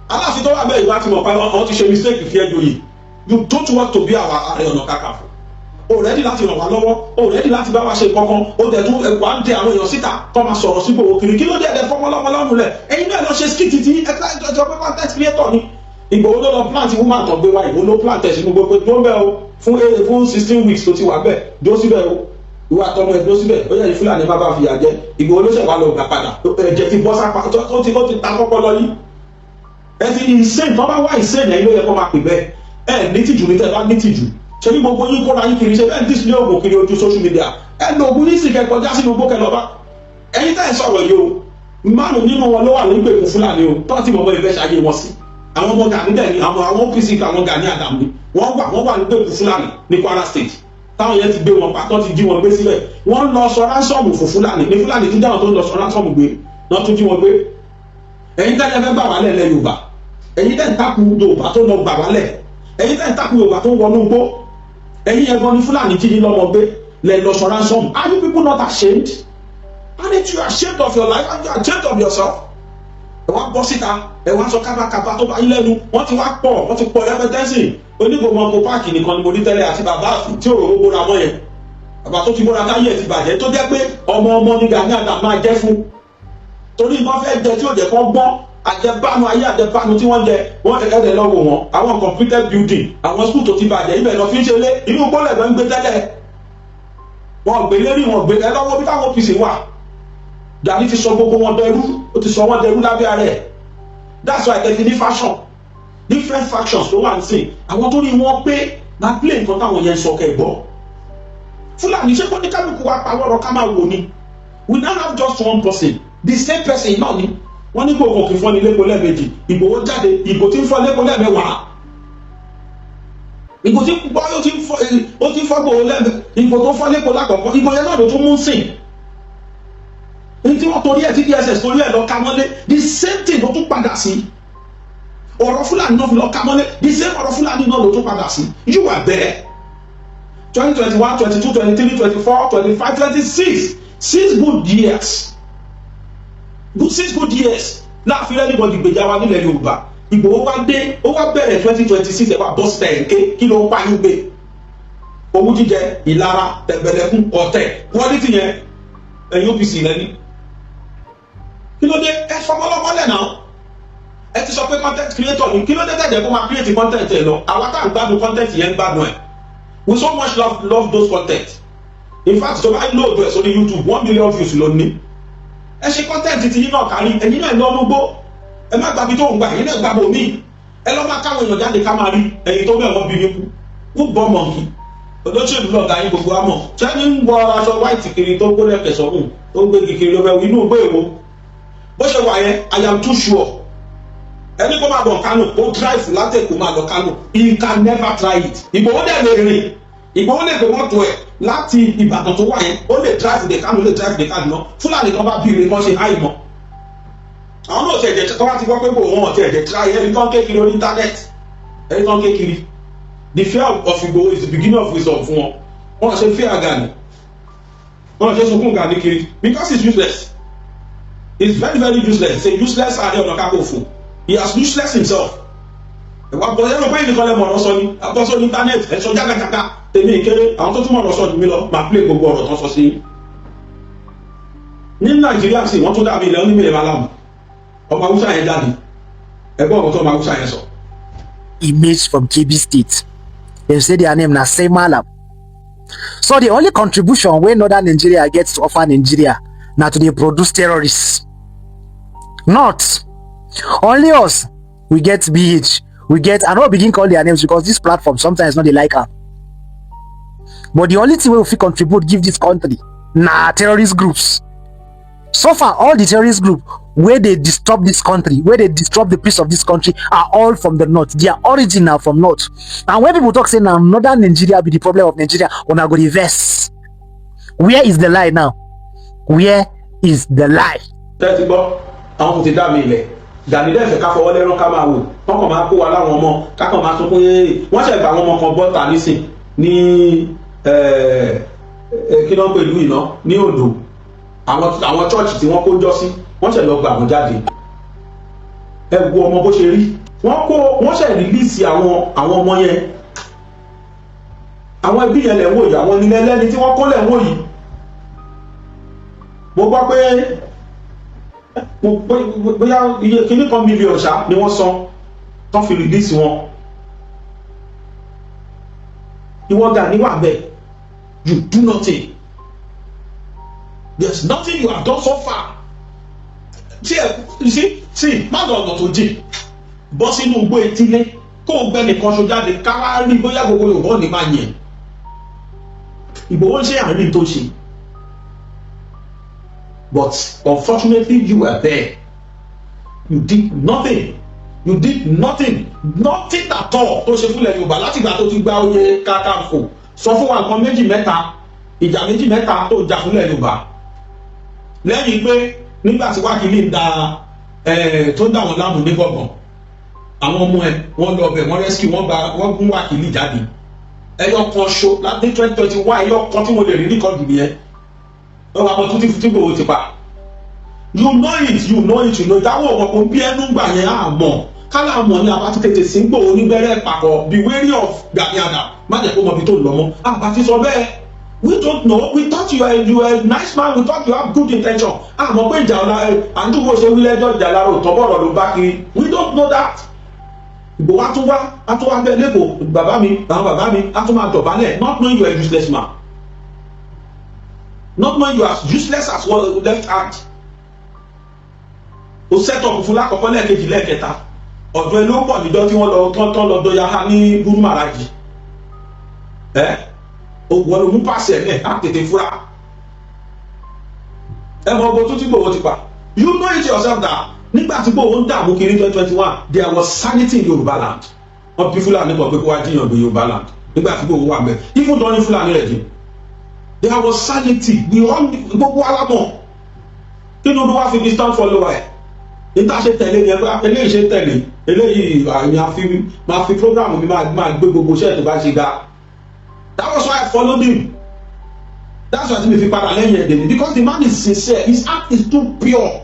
Aláàfin tó wà bẹ́ẹ̀, ìwà ti mọ̀ pé wọ́n ti ṣe mistake fi ẹjọ́ yìí. You don't want to be our Ààrẹ Ọ̀nà Kakanfò. O ready láti ràn wá lọ́wọ́, o ready láti bá wa ṣe kankan. O dẹ̀ tún wà ń dẹ àwọn èèyàn síta kọ́ máa sọ̀rọ̀ sí Ìgbòho kiri. Kí ló dé? Ẹ̀dẹ̀ fọmọlọ́mọ lọ́rùn lẹ̀. Ẹ̀yin náà lọ ṣe skit tí ẹ jọ pé content creator ni. Ìgbòho ló lọ plant woman tó gbé wá. Ìgbòho ló plant ẹ̀ sínú gbogbo tó ń bẹ́ o fún 16 weeks tó ti wà bẹ́ẹ̀. Dó síbẹ̀ o, ìwà àtọmọ ẹ̀ dó síbẹ̀. Ó yẹ ní Fúlàní má bá fìyà jẹ. Ìgbòho ló ṣẹ̀ wá lọ gbà padà. Ẹ̀jẹ̀ ti bọ́ sápá tó ti ta kọ́kọ́ lọ yìí. Ẹ ti insane. Tó bá wá insane, ẹ̀yin ló yẹ kó máa pè bẹ́ẹ̀. Ẹ ní tìjú ní tẹ́ bá ní tìjú. Ṣe ní gbogbo yín kóra yín kiri, ṣe bẹ́ẹ̀ ní display oògùn kiri ojú social media. Ẹ lo oògùn yín sì kẹ kọjá sínú igbó kẹ lọ bá. Ẹ̀yin tẹ́ ẹ sọ̀rọ̀ yìí o, márùn nínú wọn ló wà ní gbèkùn Fúlàní o, tó ti mọ̀ bọ́ ìfẹ́ ṣayé wọn sí. Àwọn ọmọ Gani dẹ̀ ni àwọn OPC, àwọn Gani Adams ni wọ́n wà ní gbèkùn Fúlàní ní Kwara State, táwọn yẹn ti gbé wọn pa, tó ti jí wọn gbé síbẹ̀. Wọ́n lọ sọ ransom fún Fúlàní ní Fúlàní tún dáhùn tó ń lọ sọ ransom gbé náà, tún jí wọn gbé. Ẹ̀yin tẹ́lẹ̀ fẹ́ gbà wálẹ̀ lẹ Yorùbá, ẹ̀yin tẹ́ ń takù Yorùbá tó lọ gbà wálẹ̀, ẹ̀yin tẹ́ ń takù Yorùbá tó ń wọnú gbó, ẹ̀yin ẹ̀gbọ́n ní Fúlàní jí ní lọ́mọ gbé lẹ lọ sọ ransom. Are you people not ashamed? Aren't you ashamed of your life? Are you ashamed of yourself? Ẹ wá bọ́ síta, ẹ wá sọ kábàkábà tó bá yín lẹ́nu. Wọ́n ti wá pọ̀, wọ́n ti pọ̀ rẹpẹtẹ sí. Onígbòmọ̀ kó páàkì nìkan ni mo ní tẹ́lẹ̀ àti bàbá tí òróró bóra mọ́ yẹn, bàbá tó ti bóra táyé ẹ̀ ti bàjẹ́, tó jẹ́ pé ọmọ ọmọ ní Gani Adams máa jẹ́ fún, torí wọ́n fẹ́ jẹ tí ò jẹ́ kó gbọ́n. Àjẹbánu ayé, àjẹbánu tí wọ́n jẹ, wọ́n ẹ̀ẹ́dẹ̀ lọ́wọ́ wọn. Àwọn completed building, àwọn school tó ti bàjẹ́, ibẹ̀ lọ fi ń ṣe lé. Inú gbọ́lẹ̀ lọ ń gbé tẹ́lẹ̀, wọn gbé lérí, wọn gbé ẹ lọ́wọ́ bí táwọn OPC wà. Gani ti sọ gbogbo wọn dẹrú, ó ti sọ wọn dẹrú lábẹ́ ara ẹ̀. That's why tẹ̀fi ní faction, different factions ló wà nísìn. Àwọn tó ní wọn pé máa play nǹkan táwọn yẹn sọ kẹ́ gbọ́. Fúlàní, ṣé kó ní kálukú wa pa lọ́rọ̀ ká máa wò ni? We now have just one person, the same person náà ni wọ́n ní gbogbo kì í fọ́ni lẹ́kọ̀ọ́ lẹ́ẹ̀mejì. Ìgbòho jáde, ìgò tí ń fọ́ lẹ́kọ̀ọ́ lẹ́ẹ̀mẹ́wàá, ìgò tí ń gbọ́ ó ti ń fọ́, ó ti ń fọ́ gbòho lẹ́ẹ̀mẹ́. Ìgò tó fọ́ lẹ́kọ̀ọ́ lákọ̀ọ́kọ́, ìgò yẹn náà ló tún mú sìn ní tí wọ́n torí ẹ̀ tí DSS torí ẹ̀ lọ ká mọ́lé. The same thing ló tún padà sí. Ọ̀rọ̀ Fúlàní náà fi lọ ká mọ́lé, the same ọ̀rọ̀ Fúlàní náà ló tún padà sí. You were there 2021, 22, 23, 24, 25, 26, 6 good years, good 6 good years láàfin anybody gbèjà wa nílẹ̀ Yorùbá. Ìgbòho wá dé, ó wá bẹ̀rẹ̀ 2026. Ẹ̀ wá bọ́ síta, ẹ̀ ń ké. Kí ló ń pa yín gbé? Owó jíjẹ, ìlara, tẹ̀gbẹ̀lẹ̀kún, ọ̀tẹ̀, quality yẹn, ẹ̀yin OPC lẹ́ni. Kí ló dé? Ẹ fọmọlọmọlẹ̀ náà. Ẹ ti sọ pé content creator ni. Kí ló dé tẹ̀jẹ̀ kó máa create content ẹ lọ? Àwa tá à ń gbádùn content yẹn ń gbádùn ẹ̀. We so much love those content. In fact, tó bá load ẹ̀ sórí YouTube, 1 million views ló ní. Ẹ ṣe content ti yín náà kárí. Ẹ̀yin náà lọ lógbó, ẹ má gbàbí tó ń gbà, ẹ̀yin náà gbàbọ̀ míì. Ẹ lọ́ máa káwọn èèyàn jáde ká máa rí. Ẹ̀yin tó bẹ̀ wọ́n bí mi kú kú bọ́ mọ̀nkì. Olóṣèlú lọ̀gá yín, gbogbo àmọ̀ sẹ́ni ń wọ aṣọ white kiri, tó kó lẹ́kẹ̀ sọ́kùn, tó ń gbé kiri lọ́wọ́ inú gbé èwo bó ṣe wà yẹn. I am too sure, ẹni kó máa bọ̀ Kánò, kó drive látẹ̀kọ́ máa lọ Kánò, he can never try it. Ìgbòho dẹ̀ lè rìn, Ìgbòho lè gbé mọ́tò ẹ̀ láti Ìbàdàn tó wà yẹn, ó lè drive dé Kánò, lè drive dé Kánò. Fúlàní kan bá bí ire kan ṣe háì mọ́ àwọn náà ti ẹ̀jẹ̀ tó bá ti gbọ́ pé kò wọ́n ti ẹ̀jẹ̀ try. Ẹni tó ń ké kiri orí internet, ẹni tó ń ké kiri, the fear of Igboho is the beginning of wisdom fún wọn. Wọn ṣe fear Gani, wọn ṣe sunkún Gani kiri because he's useless. He's very, very useless. He's a useless Ààrẹ Ọ̀nà Kakanfò. He has useless himself. Ẹ̀wà bọ̀ ẹ̀rọ pé nìkan lẹ́ mọ̀ ọ̀rọ̀ sọ ni àbọ̀ sọ ní internet. Ẹ̀ sọ jágàjágà, tèmi ìkéré. Àwọn tó tún mọ̀ ọ̀rọ̀ sọ jù mí lọ máa play gbogbo ọ̀rọ̀ tán sọ sí ní Nàìjíríà sí. Wọ́n tún dàbí ilẹ̀ onímìlẹ̀ malamu. Ọmọ Haúsá yẹn jáde, ẹgbọ́n ọ̀rọ̀ tó ọmọ Haúsá yẹn sọ. Image from Kebbi State. They say their name na Sai Malam. So the only contribution wey northern Nigeria gets to offer Nigeria na to dey produce terrorists. Not only us, we get BH, we get, I no begin call their names because this platform sometimes no dey like am. But the only thing wey we fit contribute give this country na terrorist groups. So far, all the terrorist group wey dey disturb this country, wey dey disturb the peace of this country, are all from the north. Their origin na from north. And when people talk say na northern Nigeria be the problem of Nigeria, una go dey vex. Where is the lie now? Where is the lie? Tẹ́ ti gbọ́, àwọn kò ti dá mi ilẹ̀. Gani dẹ́ fẹ́ ká fọwọ́ lẹ́rán, ká máa wò wọ́n, kàn máa kó wa láwọn ọmọ, ká kàn máa sunkún yéé. Wọ́n ṣẹ̀ gba àwọn ọmọ kan bọ́ta nísìn ní kí ló ń pè ìlú ìná ní Oǹdó, àwọn church tí wọ́n kó jọ sí, wọ́n ṣẹ̀ lọ gba àwọn jáde. Ẹ wo ọmọ bó ṣe rí. Wọ́n kó, wọ́n ṣẹ̀ release àwọn ọmọ yẹn. Àwọn ẹbí yẹn lẹ̀ ń wò yìí, àwọn nílẹ̀ lẹ́ni tí wọ́n kó lẹ̀ ń wò yìí. Mo gbọ́ pé mo bóyá iye kíní kan mílíọ̀nù ṣá ni wọ́n san tán fi release wọn. Ìwọ Gani wà bẹ́ẹ̀, you do nothing. There's nothing you have done so far. Tí ẹ, you see, see, má lọ ọ̀nà tó jìn, bọ́ sínú igbó etílé, kó o gbẹ nìkan ṣo jáde, ká rí bóyá gbogbo Yorùbá ò ní máa yẹn. Ìgbòho ń ṣe àárín tó ṣe, but unfortunately you were there, you did nothing. You did nothing, nothing at all tó ṣe fúnlẹ̀ Yorùbá látìgbà tó ti gba oyè Kakanfò. Sọ fún wa nǹkan méjì mẹ́ta, ìjà méjì mẹ́ta tó jà fúnlẹ̀ Yorùbá, lẹ́yìn pé nígbà tí Wákìlì ń da tó ń dà wọ́n láàmú ní gbọ̀ngàn, àwọn ọmọ ẹ̀ wọ́n lọ bẹ̀, wọ́n rescue, wọ́n gba, wọ́n gún Wákìlì jáde. Ẹyọ kan ṣo láti 2021, ẹyọ kan tí mo lè rí record nìyẹn. Wọ́n wá mọ tó tí Ìgbòho ti pa. You know it, you know it, you know it. Àwọn ọmọ kò bí ẹnu gbà yẹn, àmọ́ kálá mọ̀ ní abá ti tètè sí Ìgbòho nígbẹ́rẹ́ papọ̀. Be wary of Gani Adams, má jẹ́ kó mọ ibi tó lọ mọ́. Àbá ti sọ bẹ́ẹ̀, we don't know. We thought you are a nice man. We thought you have good intention. Àmọ́ pé ìjà ọ̀la ẹ̀ àdúgbò ṣe wílẹ̀ ẹjọ́ ìjà lára òtọ́ bọ̀rọ̀ ló bá kiri. We don't know that. Ìgbòho á tún wá bẹ́ẹ̀ lẹ́kọ̀ọ́, bàbá mi, àwọn bàbá mi, á tún máa dọ̀bálẹ̀, not knowing you are a useless man, not knowing you are as useless as one left hand. O set up fún lákọ̀ọ́kọ́, lẹ́ẹ̀kejì, lẹ́ẹ̀kẹta. Ọ̀dọ̀ ẹ ló pọ̀ níjọ́ tí wọ́n lọ tán tán lọ dọ́yà ha ní Gúrúmàràjì. Ẹ wọ́n ló mú pàṣẹ ẹ̀ á tètè fura. Ẹ mọ ọgbọ́n tó tí Ìgbòho ti pa. You know it yourself that nígbà tí Ìgbòho ń dààmú kiri 2021, there was sanity in Yorùbá land. Wọ́n bí Fúlàní kan pé kó wá jíyàn gbé Yorùbá land nígbà tí Ìgbòho wà mẹ́. Even during Fúlàní regime, there was sanity. We all, gbogbo alámọ̀. Kí ni olúwa fi distant follower ẹ̀ níta ṣe tẹ̀lé ni ẹgbẹ́ eléyìí ṣe tẹ̀lé eléyìí? Àmì àfi máa fi program mi máa gbé gbogbo iṣẹ́ tó bá ṣe ga. That was why I followed him. That's why mi fi padà lẹ́yìn ẹ̀dẹ̀ mi, because the man is sincere. His heart is too pure.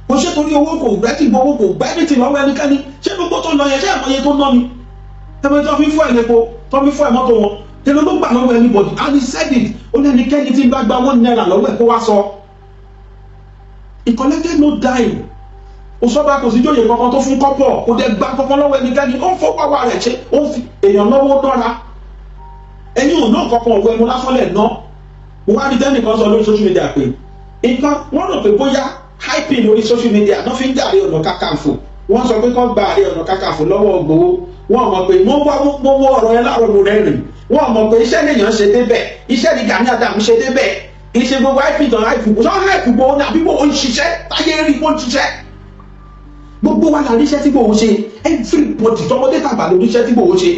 Kò ṣe torí owó, kò rẹ́tí gbowó, kò gbẹ́ anything lọ́wọ́ ẹnikẹ́ni. Ṣé gbogbo tó lọ yẹn, ṣé ẹ̀mọye tó ná ni? Ẹ̀mọye tó fi fún ẹ̀ lépo, tó fi fún ẹ̀ mọ́tò wọn, èlò ló gbà lọ́wọ́ anybody? And he said it, ó ní ẹnikẹ́ni tí ń bá gba ₦1 lọ́wọ́ ẹ̀ kó wá sọ. He collected no dime. Kò sọ́ba, kò sí jóyè kankan tó fún kọ́pọ̀, kò dẹ̀ gba kankan lọ́wọ́ ẹnikẹ́ni. Ó ń fọwọ́ àwa rẹ̀ ṣe, ó ń fi èèyàn náwó dọ́ra. Ẹ̀yin ò ná kankan, ọ̀wọ́ ẹnu lásán lẹ̀ ná. Mo wá rí tẹ́nìkan sọ lórí social media pé nǹkan wọ́n rò pé bóyá hyping lórí social media náà fi ń jàre Ọ̀nà Kakanfò. Wọ́n sọ pé kán gba Ààrẹ Ọ̀nà Kakanfò lọ́wọ́ Ìgbòho. Wọ́n mọ̀ pé wọ́n wá wọ́n ọ̀rọ̀ yẹn láàárọ̀, mo rẹ́rìn. Wọ́n mọ̀ pé iṣẹ́ lèèyàn ṣe débẹ̀, iṣẹ́ ni Gani Adams ṣe débẹ̀. Kì í ṣe gbogbo hyping tán hype. Kò sọ hype gbogbo ní àbí gbogbo ń ṣiṣẹ́ táyé rí kó ń ṣiṣẹ́. Gbogbo wa la ríṣẹ́ tí Ìgbòho ṣe. Everybody, tọmọdé tàgbà ló ríṣẹ́ tí Ìgbòho ṣe.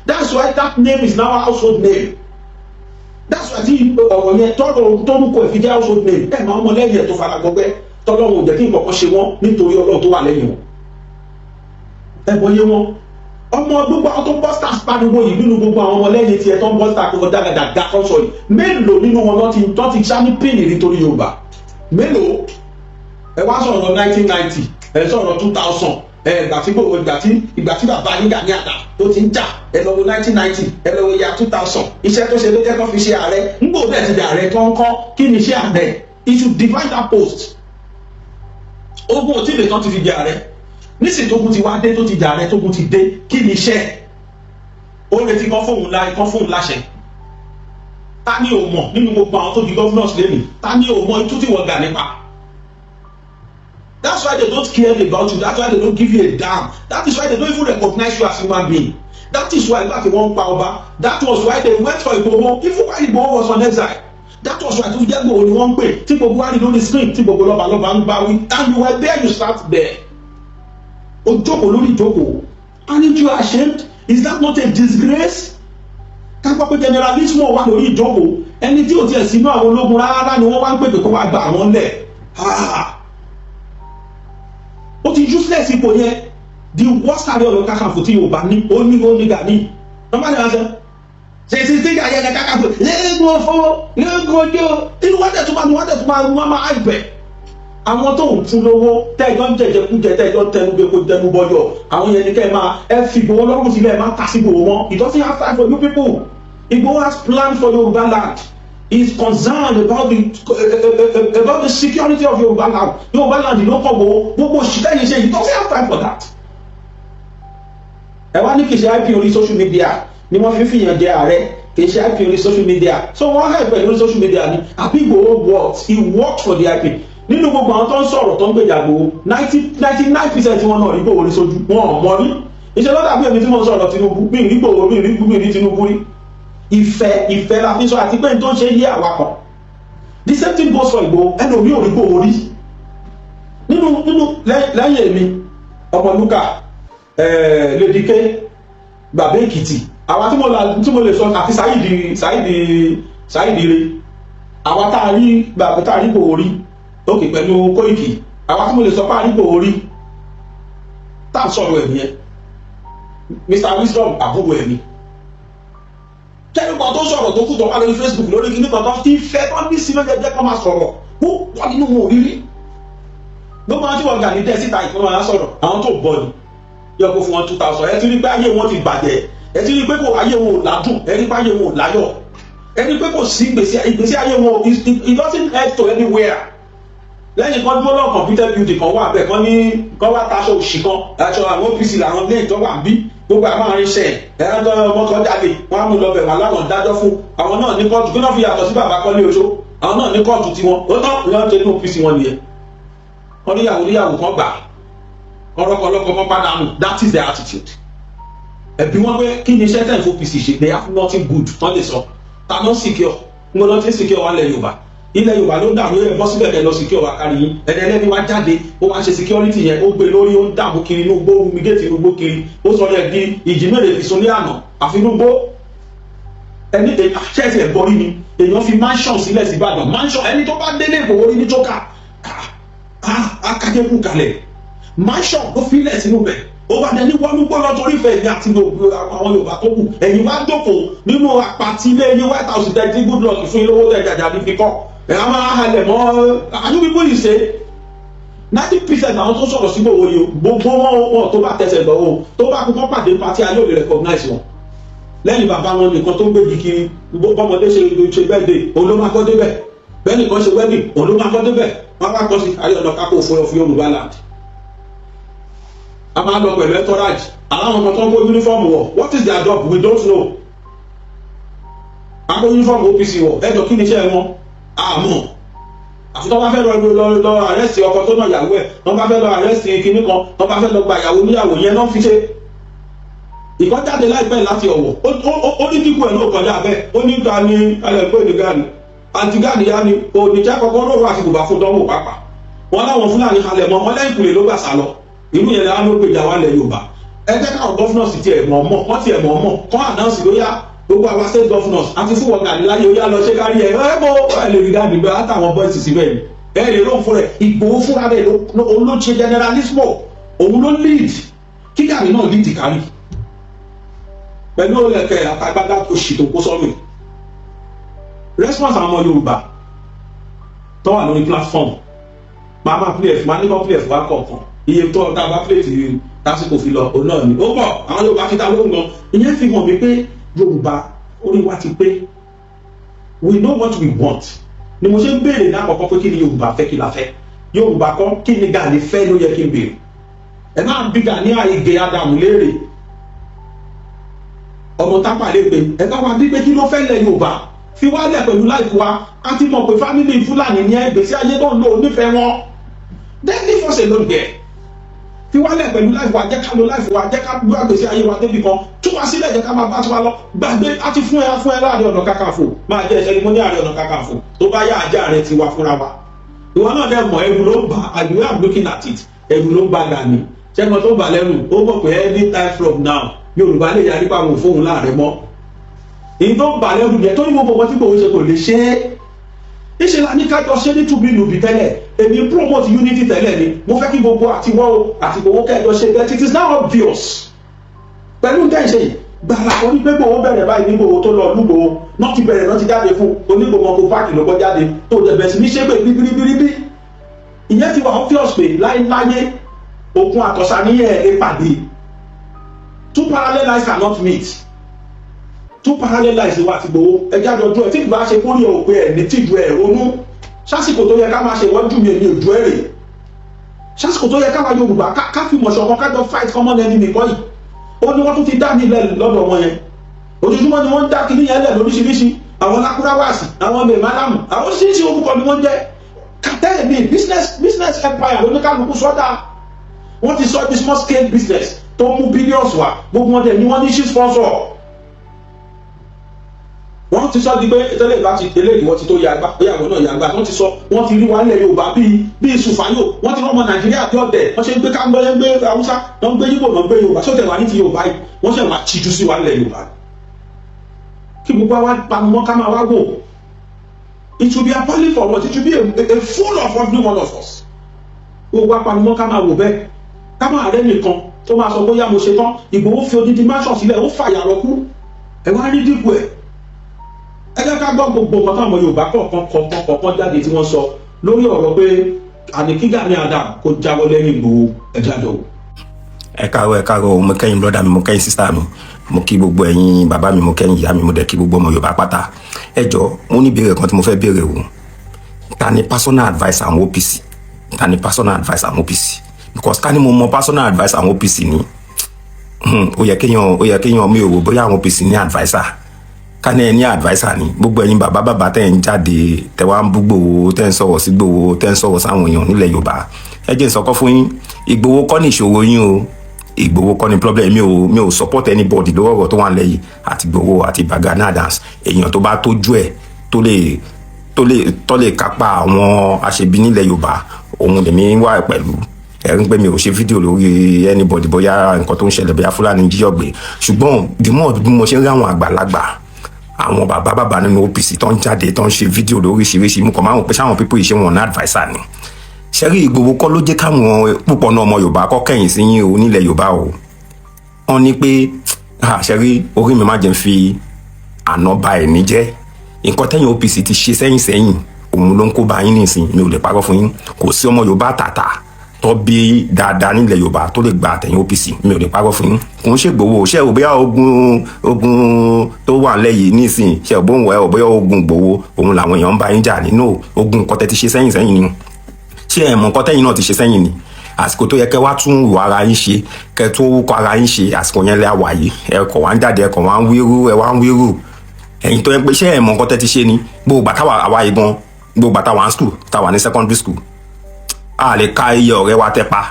That's why that name is now a household name. That's why tí ọ̀rọ̀ yẹn tọrọ tórúkọ ẹ̀ fi jẹ́ household name. Ẹ̀ máa ọmọ lẹ́yìn ẹ̀ tó fara gbọgbẹ́, tọ́lọ́run ò jẹ́ kí nǹkan kan ṣe wọ́n nítorí Ọlọ́run tó wà lẹ́yìn wọn. Ẹ bọ́ yé wọn, ọmọ gbogbo àwọn tó ń bọ́ stars pariwo yìí, nínú gbogbo àwọn ọmọ lẹ́yìn tiẹ̀ tó ń bọ́ stars kókó dáadáa kan sọ yìí, mélòó nínú wọn lọ́ ti tó ti ṣá ní píìnì nítorí Yorùbá? Mélòó? Ẹ wá sọ̀rọ̀ 1990, ẹ sọ̀rọ̀ 2000. Ẹ ìgbà tí gbogbo ìgbà tí bàbá yín Gani Adams tó ti ń jà, ẹ lọ wo 1990, ẹ lọ wo ya 2000. Iṣẹ́ tó ṣe ló jẹ́ kó fi ṣe ààrẹ. Ńgbò bẹ́ẹ̀ ti di ààrẹ tó ń kọ́, kí ni iṣẹ́ ààrẹ? He should divide that post. Ogun ò tí ì lè tán ti fi di ààrẹ. Nísìnyí tógun ti wá dé, tó ti di ààrẹ, tógun ti dé, kí ni iṣẹ́? Ó retí kan fóun láṣẹ. Ta ni ò mọ̀ nínú gbogbo àwọn tó di governors lẹ́nu? Ta ni ò mọ itú tí wọ́n gà nípa? That's why they don't care about you. That's why they don't give you a damn. That is why they don't even recognize you as human being. That is why nígbà tí wọ́n ń pa ọba, that was why they went for Igboho, even while Igboho was on exile. That was why tó fi jẹ́ Igboho ni wọ́n ń pè, tí gbogbo wa rí lórí screen, tí gbogbo lọ́ba lọ́ba ń bá wí. And you were there, you sat there, o jókòó lórí ìjókòó. Aren't you ashamed? Is that not a disgrace? Ká gbọ́ pé generalissimo wà lórí ìjókòó, ẹni tí ò tiẹ̀ sínú àwọn ológun rárá ni wọ́n wá ń pèpè kó wá gba àwọn lẹ̀. Ó ti useless ipò yẹn. The worst Ààrẹ Ọ̀nà Kakanfò tí Yorùbá ní, ó ní Gani. Wọ́n bá ní wọn sọ ṣe ṣe ṣe Ààrẹ Ọ̀nà Kakanfò léegun ọ̀fọ̀, léegun ọjọ́ inú wọn dẹ̀ tún máa wọn dẹ̀ tún máa wọn máa àìpẹ́. Àwọn tó ń fún lówó, tẹ́jọ́ ń jẹjẹkújẹ, tẹ́jọ́ ń tẹnu gbé kó tẹnu bọyọ̀, àwọn yẹn ní kẹ́ ẹ máa ẹ fi Ìgbòho lọ́rùn sílẹ̀, ẹ máa ta sí Ìgbòho wọn. It doesn't have time for you people. Igboho has plan for Yoruba land. He is concerned about the security of Yoruba land. Yoruba land ló kọ́ gbogbo gbogbo òṣìṣẹ́ yìí ṣe. He doesn't have time for that. Ẹ wá ní kì í ṣe IP orí social media ni wọ́n fi ń fìyàn jẹ ààrẹ, kì í ṣe IP orí social media. So wọ́n help ẹ̀ lórí social media ni, àbí? Igboho worked, he worked for the IP. Nínú gbogbo àwọn tó ń sọ̀rọ̀, tó ń gbèjà Igboho, 99% wọn náà rí Igboho rí sójú wọn ò mọ rí. Ìṣe lọ́dà bí èmi tí mo ń sọ̀rọ̀ Tinubu, mi rí Igboho, mi rí Tinubu rí. Ìfẹ́, ìfẹ́ la fi sọ, àti pé n tó ń ṣe yé àwa kan. The same thing goes for Igboho. Ẹlòmíì ò rí Igboho rí nínú lẹ́yìn èmi, Ọmọlúkà, Lady K, Bàbá Èkìtì, àwa tí mo lè sọ, àti Saheed, Saheed, Saheed Ire, àwa tá a rí bàbá, tá a rí Igboho rí lókè pẹ̀lú Kóìkì, àwa tí mo lè sọ pé a rí Igboho rí tá a sọ̀rọ̀ ẹ̀ nìyẹn. Mr Wisdom, àbúrò ẹ̀ ni. Kẹ́rìkọ́ tó sọ̀rọ̀ tó kù tó wà lórí Facebook, lórí kíní kan tó ti fẹ́ tó ní sí lóye, jẹ́ kó máa sọ̀rọ̀ púpọ̀ nínú wọn ò rí rí. Gbogbo àwọn tí wọ́n gà ní tẹ́ síta ìfún wọn sọ̀rọ̀, àwọn tó bọ̀ ni yọ kó fún wọn 2,000. Ẹ ti rí pé ayé wọn ti bàjẹ́, ẹ ti rí pé kò ayé wọn ò ládùn, ẹ rí pé ayé wọn ò láyọ̀, ẹ rí pé kò sí ìgbésí ayé wọn, it doesn't head to anywhere. Lẹ́yìn kan dúró lọ́ọ̀ computer building kan wà bẹ́ẹ̀ kan ní kan wá taṣọ òṣì kan, aṣọ àwọn OPC làwọn ilé ìjọ wà bí gbogbo àwọn arìnṣẹ́ ẹ̀rọ tó ọmọ kan jáde, wọ́n á mú lọ bẹ̀ wọ́n láwọn dájọ́ fún. Àwọn náà ní kóòtù kí wọ́n fi yàtọ̀ sí bàbá kọ́lé oṣó. Àwọn náà ní kóòtù tiwọn. Ó tán, ìyọ́n ṣe ní OPC wọn nìyẹn. Wọ́n níyàwó níyàwó kan gbà ọlọ́kọ̀ọ́lọ́kọ̀ kan pàdánù. That is their attitude. Ẹ̀bí wọn pé kí ni iṣẹ́ tẹ̀ ń fOPC ṣe? They have nothing good tán lè sọ. Ta ló secure? Ń gbọ́dọ̀ tí secure wà lẹ̀ Yorùbá. Ilẹ̀ Yorùbá ló ń dàrú. Ẹ̀ bọ́ síbẹ̀ kẹ́ lọ secure wa kárí yín. Ẹ̀dẹ̀ ẹlẹ́ni wá jáde, ó wá ń ṣe security yẹn, ó gbé lórí, ó ń dààmú kiri inú gbó, rumigéètì inú gbó kiri. Ó sọ yẹn di ìjìmẹ̀rẹ̀ fi sun ní àná àfi inú gbó. Ẹni ṣẹ́ẹ̀sì ẹ̀ gbọ́rí ni èèyàn fi mansion sílẹ̀ sí Ìbàdàn, mansion. Ẹni tó bá délé Ìgbòho rí ní jókà akájẹ́kù kalẹ̀, mansion ló filẹ̀ sínú bẹ̀. Ó bá dẹni wọnú gbọ́dọ̀ torí ìfẹ́ ìní àti àwọn Yorùbá tó kù. Ẹ̀yin wá jókòó nínú àpàtì ilé yín, White House tẹ̀ tí Goodluck fún yín lówó tẹ̀ jàjà ní fi kọ́ ẹ̀. Á máa halẹ̀ mọ́. Àdúgbò people yìí ṣe 90% àwọn tó sọ̀rọ̀ sí Ìgbòho yìí, gbogbo wọn tó bá tẹsẹ̀ gbọ́ o, tó bá kú kọ́ pàdé party, ayé ò lè recognize wọn. Lẹ́yìn bàbá wọn nìkan tó ń gbégi kiri. Bọ́mọdé ṣe ṣe birthday, òun ló máa kọ́ débẹ̀. Bẹ́ẹ̀ nìkan ṣe wedding, òun ló máa kọ́ débẹ̀. Wọ́n wá kọ́ sí Ààrẹ Ọ̀nà Kakanfò of Yorùbá land. A máa lọ pẹ̀lú entourage aláwọn ọmọ tó ń kó uniform wọ̀. What is their job? We don't know. A kó uniform OPC wọ̀, ẹjọ́, kí ni iṣẹ́ wọn? Àmọ́ àfi tó bá fẹ́ lọ lọ lọ arrest ọkọ tó náà yàwó ẹ̀, tó bá fẹ́ lọ arrest kinní kan, tó bá fẹ́ lọ gba ìyàwó níyàwó yẹn náà fi ṣe. Ìkan jáde láìpẹ́ láti Ọ̀wọ̀, ó ní kíkú ẹ̀ ló kọjá bẹ́ẹ̀. Ó ní ta ni ẹlẹ́gbẹ́ ní Gani àti Gani yá ni oníjà kọ́kọ́ rọrùn àti bùbá fún dánwò pàápàá. Wọn láwọn Fúlàní halẹ̀ mọ́ wọn, lẹ́yìn kùlé ló gbà sá lọ. Ìlú yẹn ló gbèjà wà lẹ̀ Yorùbá. Ẹ jẹ́ káwọn governors tiẹ̀ mọ̀ mọ̀, wọ́n tiẹ̀ mọ̀ mọ̀ kọ́ announce lóyá gbogbo àwọn state governors àti fún wọn Gani láyé. Ó yá, lọ ṣe kárí ẹ ẹ bó ẹ lè rí Gani bẹ́ẹ̀ àtàwọn boys síbẹ̀ ni ẹ lè lóun fún rẹ. Ìgbòho fúnra rẹ ló ṣe generalismo, òun ló lead. Kí Gani náà lead kárí pẹ̀lú ọlẹ́kẹ̀ àtàgbádá òṣì tó kó sọ́rùn. Response àwọn ọmọ Yorùbá tó wà lórí platform, máa máa play ẹ̀ fún, máa ní kọ́ play ẹ̀ fún wa kọ̀ọ̀kan. Iye tó ọ̀tá bá play tì tásìkò fi lọ, òun náà ni ó pọ̀. Àwọn Yorùbá fi ta lóhùn gan. Ìyẹn fi hàn mí pé Yorùbá, orí wa ti pé. We know what we want. Ni mo ṣe ń béèrè ní àkọ́kọ́ pé kí ni Yorùbá fẹ́? Kí la fẹ́? Yorùbá kọ́, kí ni Gani fẹ́ ló yẹ kí n béèrè. Ẹ máa bí Gani Àìgè Ádámù léèrè, ọmọ tápà lè pè ẹ bá wa bí pé kí ló fẹ́ lẹ̀ Yorùbá. Fi wálẹ̀ pẹ̀lú life wa. A ti mọ̀ pé family Fúlàní ní ẹgbẹ̀sí ayé tó ń lò nífẹ̀ẹ́ wọn. Then leave us alone there. Fi wálẹ̀ pẹ̀lú life wa, jẹ́ ká lo life wa, jẹ́ ká gbé àgbèsí ayé wa débi kan. Tú wa sílẹ̀, jẹ́ ká máa bá tiwa lọ. Gbàgbé a ti fún ẹ láàrin Ọ̀nà Kakanfò. Máa jẹ́ ẹ̀ṣẹ́ ni mo ní Ààrẹ Ọ̀nà Kakanfò. Tó bá yá, ajá rẹ ti wá fúnra wa. Ìwọ náà dẹ̀ mọ̀, ẹrù ló ń bà. As the way I'm looking at it, ẹrù ló ń bà Gani. Ṣẹ́gun tó bà lẹ́rù, ó mọ̀ pé anytime from now, Yorùbá lè yarí pa àwọn òfóun láàrẹ mọ́. Èyí tó ń bà lẹ́rù yẹn tó ní gbogbo wọn tí kò ń ṣe, kò lè ṣe é. Níṣẹ́ la ní kájọ ṣe ní tùbí nùbí tẹ́lẹ̀. Èmi promote unity tẹ́lẹ̀ ni. Mo fẹ́ kí gbogbo àtiwọ́ o àti gbogbo kẹjọ ṣe bẹ́ẹ̀. It is now obvious pẹ̀lú tẹ́ ṣe yìí gbàrà onígbégbò bẹ̀rẹ̀ báyìí. Nígbò tó lọ lúgbò náà ti bẹ̀rẹ̀ náà ti jáde fún onígbòmọ̀ kó páàkì ló kọ́ jáde tó dẹ̀ bẹ̀rẹ̀ sí ní ṣépè bíbíríbírí. Ìyẹn ti wà obvious pé láéláyé, òkun àtọ̀sà ní ẹ̀ lè pàdé. Two parallel lines cannot meet. Tún parallelize wa àti Ìgbòho, ẹjẹ́ àjọjú ẹ̀ tí ìgbà ṣe kórìí ò pé ẹ̀ ní tìjú ẹ̀ ronú. Sásìkò tó yẹ ká máa ṣe ìwọ́jú mi, èmi ò ju ẹ̀ rè. Sásìkò tó yẹ káwa Yorùbá ká fi mọ̀ ṣọ̀kan, ká jọ fight common enemy kọ́ yìí, ó ní wọ́n tún ti dá nílẹ̀ lọ́dọ̀ wọn yẹn. Ojoojúmọ́ ni wọ́n ń dá kíní yẹn lẹ̀ lóríṣiríṣi, àwọn lakúráwàsì, àwọn mẹ̀málàmù, àwọn oríṣiríṣi orúkọ ni wọ́n jẹ́. Kàtẹ́ mi business empire lóníkàlùkù sọ́dà, wọ́n ti sọ di small scale business tó mú billions wá. Gbogbo wọn dẹ̀ ni wọ́n ní sí sponsor. Wọ́n ti sọ di pé tẹ́lẹ̀ bá ti eléyìí, wọ́n ti tó yàgbá, ìyàwó náà yàgbá. Wọ́n ti sọ, wọ́n ti rí wa nílẹ̀ Yorùbá bíi sùfàyò. Wọ́n ti rí ọmọ Nàìjíríà bí ọ̀dẹ̀. Wọ́n ṣe ń gbé káńgbọ́, ń gbé Haúsá, wọ́n ń gbé Yíbò, wọ́n ń gbé Yorùbá sọ́tẹ̀ wá ní ti Yorùbá yìí. Wọ́n ṣẹ̀ wá tìjú sí wa nílẹ̀ Yorùbá kí gbogbo wa pamọ́ ká máa wá wò. It will be appalling for us. It will be a fool of every one of us. Gbogbo wa pamọ́ ká máa wò bẹ́ẹ̀, ká máa rẹ́ nìkan tó máa sọ bóyá mo ṣe tán. Ìgbòho fi odidi mansion sílẹ̀, ó fàyà lọ kú, ẹ wá rí dípò ẹ̀. Ẹ jẹ́ ká gbọ́ gbogbo nǹkan táwọn Yorùbá kọ̀ọ̀kan kọ̀ọ̀kan kọ̀ọ̀kan jáde tí wọ́n sọ lórí ọ̀rọ̀ pé àní kí Gani Adams kó jáwọ́ lẹ́yìn Ìgbòho. Ẹ jáde o. Ẹ káàárọ̀, ẹ káàárọ̀. Mo kẹ́yìn brother mi, mo kẹ́yìn sister mi, mo kí gbogbo ẹ̀yin bàbá mi, mo kẹ́yìn ìyá mi, mo dẹ̀ kí gbogbo ọmọ Yorùbá pátá. Ẹ jọ, mo ní ìbéèrè kan tí mo fẹ́ béèrè o. Ta ni personal adviser àwọn OPC? Ta ni personal adviser àwọn OPC? Because ká ní mo mọ personal adviser àwọn OPC ni, ó yẹ kéèyàn mi ò wò bóyá àwọn OPC ní adviser. Ká ní ẹ ní adviser ni. Gbogbo ẹ̀yin bàbá bàbá tẹ́ ń jáde, tẹ́ wá ń bú Ìgbòho, tẹ́ ń sọ̀rọ̀ sí Ìgbòho, tẹ́ ń sọ̀rọ̀ sáwọn èèyàn nílẹ̀ Yorùbá, ẹ jẹ́ n sọ̀kọ́ fún yín. Ìgbòho kọ́ ní ìṣòro yín o. Ìgbòho kọ́ ní problem. Mi ò support anybody lórí ọ̀rọ̀ tó wà lẹ́yìn, àti Ìgbòho àti Gani Adams. Èèyàn tó bá tójú ẹ̀, tó lè kápá àwọn aṣebi nílẹ̀ Yorùbá, òun lèmi wà pẹ̀lú. Ẹ̀rí pé mi ò ṣe fídíò lórí anybody, bóyá nǹkan tó ń ṣẹlẹ̀, bóyá Fúlàní jíyọ̀ gbé. Ṣùgbọ́n the more bí mo ṣe ń rí àwọn àgbàlagbà, àwọn bàbá bàbá nínú OPC tó ń jáde, tó ń ṣe fídíò lóríṣiríṣi, mú kàn máa ń pè sáwọn people yìí, ṣé wọn ní adviser ni? Ṣẹ́rí, Ìgbòho kọ́ ló jẹ́ káwọn púpọ̀ náà ọmọ Yorùbá kọ́ kẹ̀yìn sí yín o nílẹ̀ Yorùbá o. Wọ́n ní pé, ṣẹ́rí, orí mi má jẹ́ fi àná ba ẹ̀ ní jẹ́. Nǹkan tẹ́yìn OPC ti ṣe sẹ́yìn sẹ́yìn, òun ló ń kó bá yín nísìn. Mi ò lè parọ́ fún yín, kò sí ọmọ Yorùbá tàtà tó bí dáadáa nílẹ̀ Yorùbá tó lè gba àtẹ̀yìn OPC. Mi ò lè parọ́ fún yín. Kò ń ṣègbòho ṣé ò bóyá ogun tó wà nílẹ̀ yìí nísìn, ṣe ò bóun ẹ ò bóyá ogun Ìgbòho òun làwọn èèyàn ń bá yín jà nínú ogun. Nǹkan tẹ́ ti ṣe sẹ́yìn sẹ́yìn ni. Ṣé ẹ mọ̀ nǹkan tẹ́yìn náà ti ṣe sẹ́yìn ni? Àsìkò tó yẹ kẹ́ wá tún ìwà ara yín ṣe, kẹ́ tó kọ ara yín ṣe, àsìkò yẹn lẹ́ wà yìí. Ẹ kọ̀ wá ń jáde, ẹ kọ̀ wá ń wíru, ẹ wá ń wíru. Ẹ̀yin tó yẹ pé, ṣé ẹ mọ̀ nǹkan tẹ́ ti ṣe ni? Gbogbo gbà táwa àwa yìí gan, gbogbo gbà táwa ń school, táwa ní secondary school, a lè ka iye ọ̀rẹ́ wa tẹ́ pa,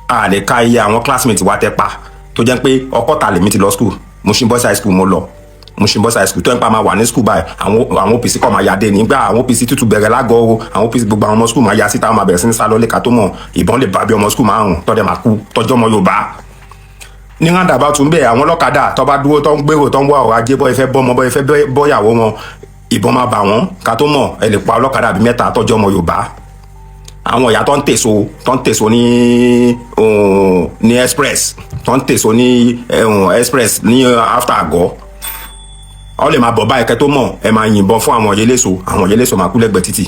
a lè ka iye àwọn classmates wa tẹ́ pa. Tó jẹ́ pé Ọkọ́ta lèmi ti lọ school, Mushin Boys High School mo lọ, Mushin Boys High School. Tó ń pa máa wà ní school báyìí, àwọn OPC kọ́ máa ya dé nígbà. Àwọn OPC tútù bẹ̀rẹ̀ lágọ̀ọ́ o. Àwọn OPC, gbogbo àwọn ọmọ school máa ya síta, máa bẹ̀rẹ̀ sí ní sálọ lẹ́ka tó mọ̀. Ìbọn lè bá bí ọmọ school márùn tọ́dẹ̀ máa kú, tọ́jọ́ ọmọ Yorùbá ní roundabout tún bẹ́ẹ̀. Àwọn ọlọ́kadà tó bá dúró, tó ń gbèrò, tó ń wá ọ̀rọ̀ ajé, bọ́ ìfẹ́ bọ́ ọmọ, bọ́ ìfẹ́ bọ́yàwó wọn, ìbọn máa bà wọ́n. Ká tó mọ̀, ẹ lè pa ọlọ́kadà bíi mẹ́ta tọ́jọ́ ọmọ Yorùbá. Àwọn ìyá tó ń tèso ní express, tó ń tèso ní express ní after àgọ́, ọ lè máa bọ̀ báyìí. Kẹ́ tó mọ̀, ẹ máa yìnbọn fún àwọn yẹlẹ́sọ. Àwọn yẹlẹ́sọ máa kú lẹ́gbẹ̀ẹ́ títì.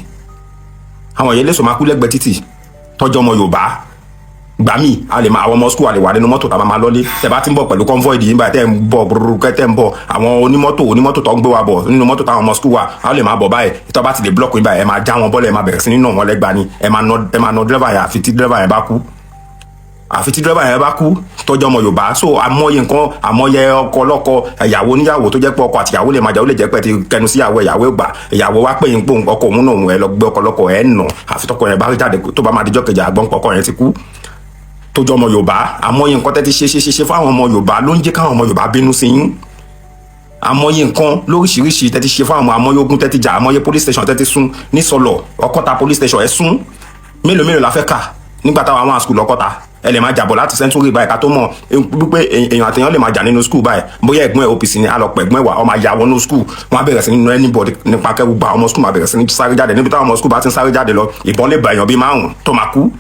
Àwọn yẹlẹ́sọ máa kú lẹ́gbẹ̀ẹ́ títì tọ́jọ́ ọmọ Yorùbá. Gbà mí, a lè máa àwọn ọmọ school, a lè wà nínú mọ́tò tá a máa lọ́lé. Tẹ bá ti ń bọ̀ pẹ̀lú convoy yìí báyìí, tẹ́ ń bọ̀ brúrú, kẹ́ tẹ́ ń bọ̀, àwọn onímọ́tò tó ń gbé wa bọ̀ nínú mọ́tò táwọn ọmọ school wa, a lè máa bọ̀ báyìí. Tó bá ti lè block yín báyìí, ẹ máa já wọn bọ́lẹ̀, ẹ máa bẹ̀rẹ̀ sí ní nà wọ́n lẹ́gba ni. Ẹ máa nà dírẹ́fà yẹn, àfi tí dírẹ́fà yẹn bá kú, àfi tí dírẹ́fà yẹn bá kú tọ́jú ọmọ Yorùbá. So àmọye nǹkan, àmọye ọkọ ọlọ́kọ, ìyàwó oníyàwó, tó jẹ́ pé ọkọ àtìyàwó lè máa jà. Ó lè jẹ́ pé ti kẹnu síyàwó, ìyàwó gbà, ìyàwó wá pé yín pé ọkọ òun náà, ẹ lọ gbé ọkọ ọlọ́kọ, ẹ nà, àfi tọkọ yẹn bá jáde. Tó bá máa dijọ́ kejì, àgbọ̀n pọkọ yẹn ti kú tójú ọmọ Yorùbá. Àmọye nǹkan tẹ́ ti ṣe ṣe ṣe ṣe fáwọn ọmọ Yorùbá ló ń jẹ́ káwọn ọmọ Yorùbá bínú sí yín. Àmọye nǹkan lóríṣiríṣi tẹ́ ti ṣe fáwọn ọmọ, àmọye ogun tẹ́ ti jà, àmọye police station tẹ́ ti sún ní Sọlọ, Ọkọ́ta police station ẹ sún. Mélòó mélòó la fẹ́ kà? Nígbà táwọn àwọn school lọ́kọ́ta, ẹ lè máa jàbọ̀ láti century báyìí. Ká tó mọ̀ wípé èèyàn àtẹ̀yàn lè máa jà nínú school báyìí, bóyá ẹ̀gbọ́n ẹ̀ OPC ni, alọ̀pọ̀ ẹ̀gbọ́n ẹ̀ wà, ọmọ àyà wọnú school, wọn á bẹ̀rẹ̀ sí nínú anybody nípa kẹ́rù gba ọmọ school, máa bẹ̀rẹ̀ sí ní sáré jáde. Níbi táwọn ọmọ school bá ti ń sáré jáde lọ, ìbọn lè ba èèyàn bíi márùn tó máa kú.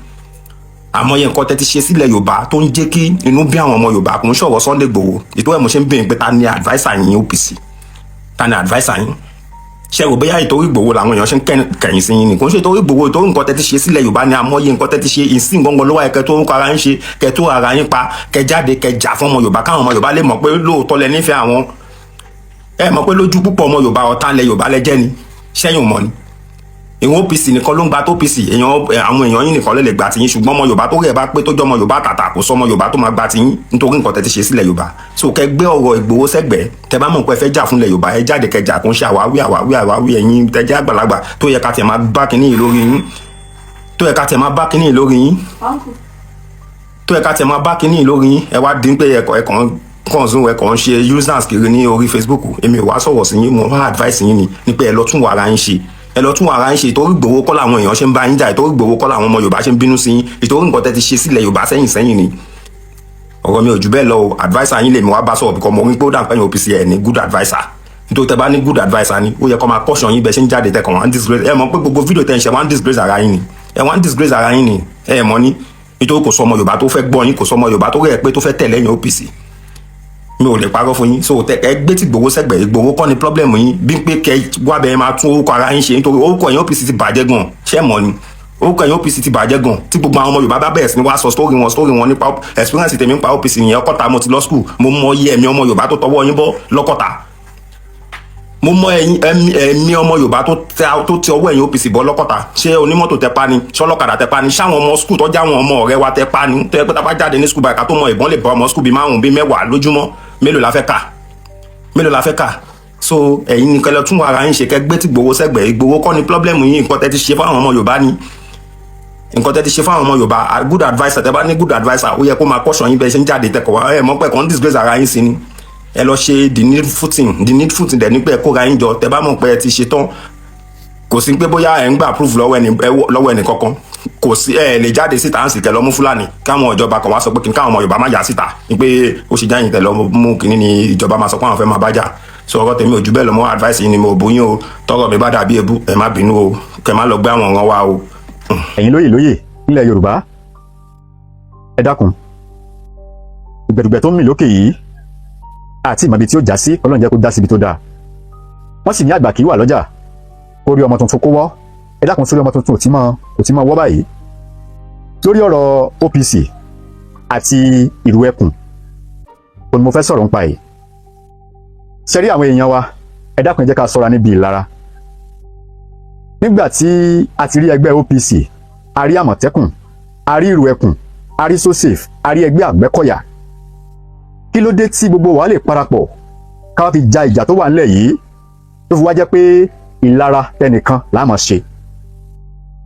Àmọye nǹkan tẹ́ ti ṣe sílẹ̀ Yorùbá tó ń jẹ́ kí inú bí àwọn ọmọ Yorùbá. Kò ń ṣọ̀rọ̀ Sunday Igboho. Ètò ẹ̀ mo ṣe ń bèèrè pé, ta ni adviser yín, OPC? Ta ni adviser yín? Ṣe rò bóyá ìtorí Ìgbòho làwọn èèyàn ṣe ń kẹ̀yìn sí yín ni? Kò ń ṣe ìtorí Ìgbòho, ìtorí nǹkan tẹ́ ti ṣe sílẹ̀ Yorùbá ni. Àmọye nǹkan tẹ́ ti ṣe ìsìn gangan ló wáyé kẹ́ tó ń kọ ara yín ṣe, kẹ́ tó ara yín pa, kẹ́ jáde, kẹ́ jà fún ọmọ Yorùbá, káwọn ọmọ Yorùbá lè mọ̀ pé lóòótọ́ lẹ nífẹ̀ẹ́ àwọn. Ẹ mọ̀ pé lójú púpọ̀ ọmọ Yorùbá, ọ̀tá ilẹ̀ Yorùbá lẹ́jẹ́ ni. Ṣẹ́yìn ò mọ̀ ni ìwọ̀n OPC nìkan ló ń gba tó OPC èèyàn, àwọn èèyàn yín nìkan ló lè gba tiyín. Ṣùgbọ́n ọmọ Yorùbá tó rẹ̀ bá pé, tó jẹ́ ọmọ Yorùbá tàtà, kò sọ ọmọ Yorùbá tó máa gba tiyín nítorí nǹkan tẹ́ ti ṣe sílẹ̀ Yorùbá. So kẹ́ gbé ọ̀rọ̀ Ìgbòho sẹ́gbẹ̀ẹ́. Tẹ́ bá mọ̀ pé ẹ fẹ́ jà fúnlẹ̀ Yorùbá, ẹ jáde kẹjà. Kó ń ṣe àwáwí, àwáwí, àwáwí. Ẹ̀yin tẹ́ jẹ́ àgbàlagbà tó yẹ ká tiẹ̀ máa bá kinní yìí lórí yín, tó yẹ ká tiẹ̀ máa bá kinní yìí lórí yín, tó yẹ ká tiẹ̀ máa bá kinní yìí lórí yín, ẹ wá dín pé ẹ̀kọ́ ẹ̀kọ́ kàn zoom, ẹ kàn ń ṣe users kiri ní orí Facebook. Èmi ò wá sọ̀rọ̀ sí yín, mo wá advice yín ni pé ẹ lọ tún wàrà yín ṣe, ẹ lọ tún ara yín ṣe. Ìtorí Ìgbòho kọ́ làwọn èèyàn ṣe ń bá yín jà, ìtorí Ìgbòho kọ́ làwọn ọmọ Yorùbá ṣe ń bínú sí yín, ìtorí nǹkan tẹ́ ti ṣe sílẹ̀ Yorùbá sẹ́yìn sẹ́yìn ni. Ọ̀rọ̀ mi ò jù bẹ́ẹ̀ lọ o. Adviser yín lèmi wá bá sọ̀rọ̀, because mo rí pé ó dà pé yín OPC ẹ̀ ní good adviser. Nítorí tẹ́ bá ní good adviser ni, ó yẹ kó máa caution yín. Bẹ́ẹ̀ ṣe ń jáde tẹ́ kàn wá ń disgrace, ẹ mọ̀ pé gbogbo fídíò tẹ́ ń ṣe, wá ń disgrace ara yín ni, ẹ wá ń disgrace ara yín ni. Ẹ mọ̀ ní nítorí kò sọ ọmọ Yorùbá tó fẹ́ gbọ́ yín, kò sọ ọmọ Yorùbá tó rẹ̀ pé tó fẹ́ tẹ̀lé yín OPC. Mi ò lè parọ́ fún yín. So tẹ ẹ gbé tí Ìgbòho sẹ́gbẹ̀ẹ́. Ìgbòho kọ́ ni problem yín. Bí pé kẹ wá bẹ́ẹ̀ máa tún orúkọ ara yín ṣe, nítorí orúkọ yín OPC ti bàjẹ́ gan. Ṣé mọ̀ ni orúkọ yín OPC ti bàjẹ́ gan? Tí gbogbo àwọn ọmọ Yorùbá bá bẹ̀rẹ̀ sí ni wá sọ story wọn, story wọn nípa experience tèmi nípa OPC yẹn, Ọkọ́ta mo ti lọ school, mo mọ iye ẹ̀mí ọmọ Yorùbá tó tọwọ́ yín bọ́ lọ́kọ́ta. Mo mọ ẹ̀mí ọmọ Yorùbá tó ti ọwọ́ ẹ̀yìn OPC bọ́ lọ́kọ́ta. Ṣé onímọ́tò tẹ pa ni? Ṣé ọlọ́kadà tẹ pa ni? Ṣáwọn ọmọ school tó já àwọn ọmọ ọ̀rẹ́ wa tẹ pa ni? Tó yẹ pé tá bá jáde ní school báyìí, ká tó mọ, ìbọn lè bá ọmọ school bíi márùn, bíi 10 lójúmọ́. Mélòó la fẹ́ kà? Mélòó la fẹ́ kà? So ẹ̀yin ní kẹlẹ́ tún ara yín ṣe, kẹ́ gbé tí Ìgbòho sẹ́gbẹ̀ẹ́. Ìgbòho kọ́ ni problem yín. Nǹkan tẹ́ ti ṣe fáwọn ọmọ Yorùbá ni, nǹkan tẹ́ ti ṣe fáwọn ọmọ Yorùbá. A good adviser, tẹ́ bá ní good adviser, ó yẹ kó máa caution yín bẹ́ẹ̀ ṣe ń jáde tẹkọ̀ wá. Ẹ mọ̀ pé kàn ń disgrace ara yín sí ni. Ẹ lọ ṣe the needful thing. The needful thing dẹ̀ ní pé ẹ kóra yín jọ. Tẹ́ bá mọ̀ pé ẹ ti ṣe tán, kò sí pé bóyá ẹ ń gbà proof lọ́wọ́ ẹni lọ́wọ́ ẹnì kankan, kò sí. Ẹ lè jáde síta ń sì kẹ lọ mú Fúlàní, káwọn ìjọba kan wá sọ pé kí káwọn ọmọ Yorùbá má yà síta ní pé ó ṣe jáyìn tẹ lọ mú kínní ni ìjọba máa sọ pé àwọn fẹ́ máa bá jà. So ọ̀rọ̀ tèmi ò jù bẹ́ẹ̀ lọ. Mọ́ advice yìí ni mo bú yín o. Tọrọ mi bá dàbí ebú, ẹ má bínú o, kẹ má lọ gbé àwọn ọ̀ràn wa o. Ẹ̀yin lóyè lóyè nílẹ̀ Yorùbá, ẹ dákun. Dùgbẹ̀dùgbẹ̀ tó ń mì lókè yìí àti ìmọ̀bi tí ó já sí, Ọlọ́run jẹ́ kó já síbi tó dáa. Wọ́n sì ní àgbà kì í wà lọ́jà kó rí ọmọ tuntun kó wọ́. Ẹ dákun, sórí ọmọ tuntun ò tí mọ́ wọ́ báyìí. Lórí ọ̀rọ̀ OPC àti ìrù ẹkùn òun ni mo fẹ́ sọ̀rọ̀ nípa yìí. Ṣe rí àwọn èèyàn wa, ẹ dákun, ẹ jẹ́ ká ṣọ́ra níbi ìlara. Nígbà tí a ti rí ẹgbẹ́ OPC, a rí Àmọ̀tẹ́kùn, a rí ìrù ẹkùn, a rí SOSAFE, a rí ẹgbẹ́ Àgbẹ̀kọ̀yà, kí ló dé tí gbogbo wa lè parapọ̀ ká wá fi ja ìjà tó wà nílẹ̀ yìí, tó fi wá jẹ́ pé ìlara tẹnìkan la máa ṣe,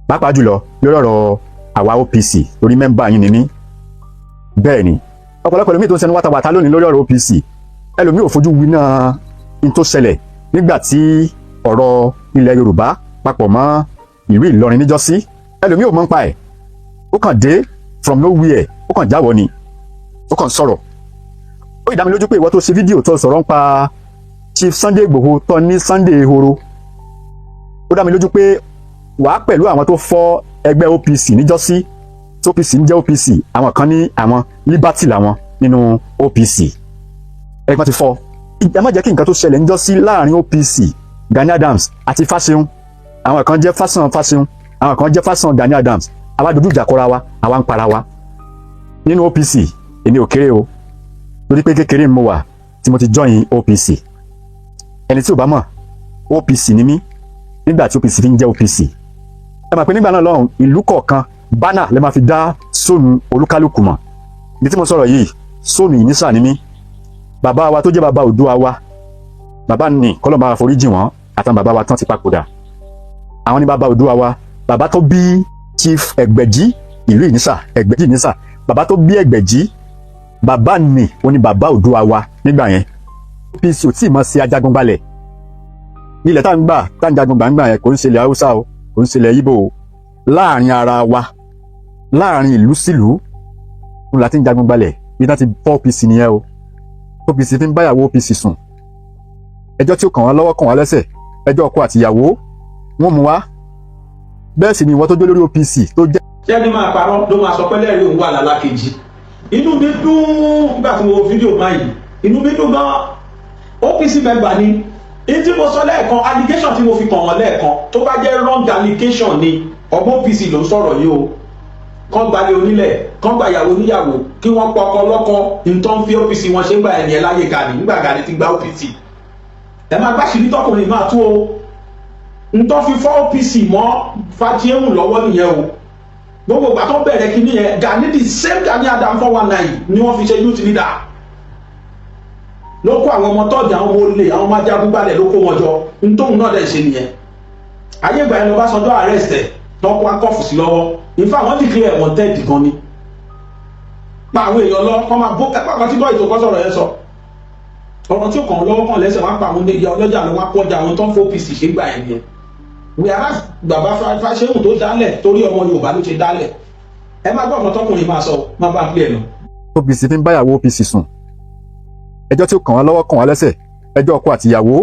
pàápàá jùlọ lórí ọ̀rọ̀ àwa OPC? Torí member yín ni mí. Bẹ́ẹ̀ ni ọ̀pọ̀lọpọ̀ ẹlòmíì tó ń sẹnu wátawàta lónìí lórí ọ̀rọ̀ OPC, ẹlòmíì ò fojú winá n tó ṣẹlẹ̀ nígbà tí ọ̀rọ̀ ilẹ̀ Yorùbá papọ̀ mọ́ ìlú Ìlọrin níjọ́sí. Ẹlòmíì ò mọ̀ nípa ẹ̀. Ó kàn dé from nowhere, ó kàn jáwọ́ ni, ó kàn sọ̀rọ̀. Ó ì dá mi lójú pé ìwọ tó ṣe fídíò tó sọ̀rọ̀ nípa Chief Sunday Igboho, tó ní Sunday Ehoro, ó dá mi lójú pé wàá pẹ̀lú àwọn tó fọ́ ẹgbẹ́ OPC níjọ́sí tí OPC ń jẹ́ OPC. Àwọn kan ní àwọn Liberty làwọn nínú OPC, ẹgbẹ́ ti fọ́. Ẹ má jẹ́ kí nǹkan tó ṣẹlẹ̀ níjọ́sí láàrin OPC, Gani Adams àti Fáṣeun, àwọn kan jẹ́ fásán Fáṣeun, àwọn kan jẹ́ fásán Gani Adams, àwa dojú ìjà kọra wa, àwa ń para wa nínú OPC. Èmi ò kéré o, torí pé kékeré mo wà tí mo ti join OPC. Ẹni tí ò bá mọ̀, OPC ni mí nígbà tí OPC fi ń jẹ́ OPC. Ẹ mọ̀ pé nígbà náà lọ́hùn, ìlú kọ̀ọ̀kan, banner lè máa fi dá zone olúkálùkù mọ̀. Ní tí mo sọ̀rọ̀ yìí, zone Ìnísà ni mí. Bàbá wa tó jẹ́ bàbá Oòduà wa, bàbá ní kọ́lọ́ máa foríjì wọ́n àtàwọn bàbá wa tán ti papòdà, àwọn ní bàbá Oòduà wa, bàbá tó bí Chief Ẹgbẹ̀jì ìlú Ìnísà, Ẹgbẹ̀jì Ìnísà, bàbá tó bí Ẹgbẹ̀jì, bàbá ní ó ní bàbá Oòduà wa. Nígbà yẹn, OPC ò tí ì mọ̀ sí ajagun balẹ̀ ilẹ̀ tá ń gbà, tá ń jagun gbàngbà yẹn. Kò ń ṣe ilẹ̀ Haúsá o, kò ń ṣe ilẹ̀ Ìgbò o. Láàrin ara wa, láàrin ìlú sílùú ń la ti ń jagun gbalẹ̀. Bí wọ́n ti fọ́ OPC nìyẹn o. OPC fi ń báyàwó OPC sùn, ẹjọ́ tí ó kàn wọ́n lọ́wọ́, kàn wọ́n lẹ́sẹ̀, ẹjọ́ ọkọ àtìyàwó wọ́n mú wá. Bẹ́ẹ̀ sì ni ìwọ tó jó lórí OPC tó jẹ́ Ṣé ẹni máa parọ́ ló máa sọ pé lẹ́rìí òun wà lálákejì? Inú mi dùn nígbà tí mo wo fídíò máa yìí, inú mi dùn gan. OPC member ni. In tí mo sọ lẹ́ẹ̀kan, allegation tí mo fi kàn wọ́n lẹ́ẹ̀kan, tó bá jẹ́ wrong allegation ni, ọmọ OPC ló ń sọ̀rọ̀ yìí o. Kán gbalẹ̀ onílẹ̀, kán gba ìyàwó oníyàwó, kí wọ́n pọkọ lọ́kọ, nǹkan fi OPC wọn ṣe ń gbà ẹ̀yìn ẹ̀ láyé Gani, nígbà Gani ti gba OPC. Ẹ máa gbàṣírí tọkùnrin máa tú o. Ntọ́ fi fọ́ OPC mọ́ Fáṣẹ̀hùn lọ́wọ́ nìyẹn o. Gbogbo ìgbà tó bẹ̀rẹ̀ kínní yẹn, Gani, the same Gani Adams 419 ni wọ́n fi ṣe youth leader. Ló kó àwọn ọmọ tọ́jà, àwọn ọmọ olè, àwọn ọmọ ajagun-gbalẹ̀, ló kó wọn jọ. Ntóhun náà dẹ̀ ṣe nìyẹn. Ayé ìgbà yẹn lọ́básanjọ́ arrest ẹ̀, tó kó akọ́fù sí lọ́wọ́. In fact, wọ́n declare wanted gan ni. Pa àwọn èèyàn lọ kọ́ máa bó ẹ̀pá kan tí bọ́ ìtòkọ́ sọ̀rọ̀ yẹn sọ ọ̀rọ̀ tí ó kàn lọ́wọ́ kàn lẹ́sẹ̀. Wọ́n pa àwọn ìyá ọlọ́jà lọ, wọ́n kọjá àwọn tó ń fọ́ OPC ṣe gbà yẹn nìyẹn. Whereas bàbá Fáṣẹ̀hùn tó dálẹ̀, torí ọmọ Yorùbá ló ṣe dálẹ̀. Ẹ má gbọ́ ọ̀kan tọkùnrin máa sọ, má bá pè é lọ. OPC fi ń báyàwó OPC sùn, ẹjọ́ tí ó kàn wá lọ́wọ́ kàn wá lẹ́sẹ̀, ẹjọ́ ọkọ àtìyàwó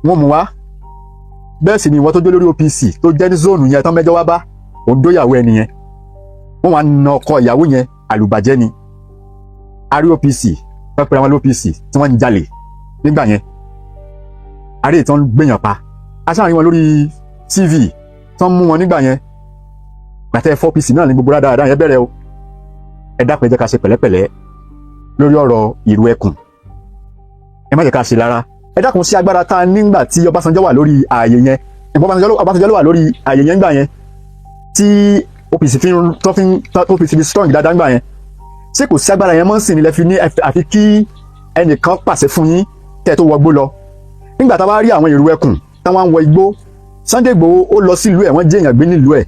wọ́n mú wá. Bẹ́ẹ̀ sì ni ìwọ tó jó lórí OPC tó jẹ́ ní zone yẹn tán mẹ́jọ wá bá òun dóyàwó ẹni yẹn, wọ́n wá na ọkọ ìyàwó yẹn, àlùbàjẹ́ ni. Arí OPC wọ́n pera wọn lóPC tí wọ́n ń jalè nígbà yẹn, arí ìtàn gbèyàn pa aṣáájú wọn lórí TV tán mú wọn nígbà yẹn. Gbàtẹ́ 4PC náà ní gbogbo rádaràdà yẹn bẹ̀rẹ̀ o. Ẹ dákun, ẹ jẹ́ ká ṣe pẹ̀lẹ́pẹ̀lẹ́ lórí ọ̀rọ̀ ìrù ẹkùn. Ẹ má jẹ́ ká ṣe lára. Ẹ dákun, sí agbára tá a nígbà tí Ọbásanjọ́ wà lórí ààyè yẹn, Ọbásanjọ́ ló wà lórí ààyè yẹn nígbà yẹn tí OPC fi ń tó fi ń tó OPC fi strong dáadáa nígbà yẹn, ṣé kò sí agbára yẹn mọ́ sí ni lẹ fi ní àfi kí ẹnìkan pàṣẹ fún yín kẹ́ ẹ tó wọgbó lọ? Nígbà tá a bá rí àwọn ìrù ẹkùn táwọn ń wọ igbó, Sunday Igboho ó lọ sílùú ẹ̀, wọ́n jẹ́ èèyàn gbé nílùú ẹ̀.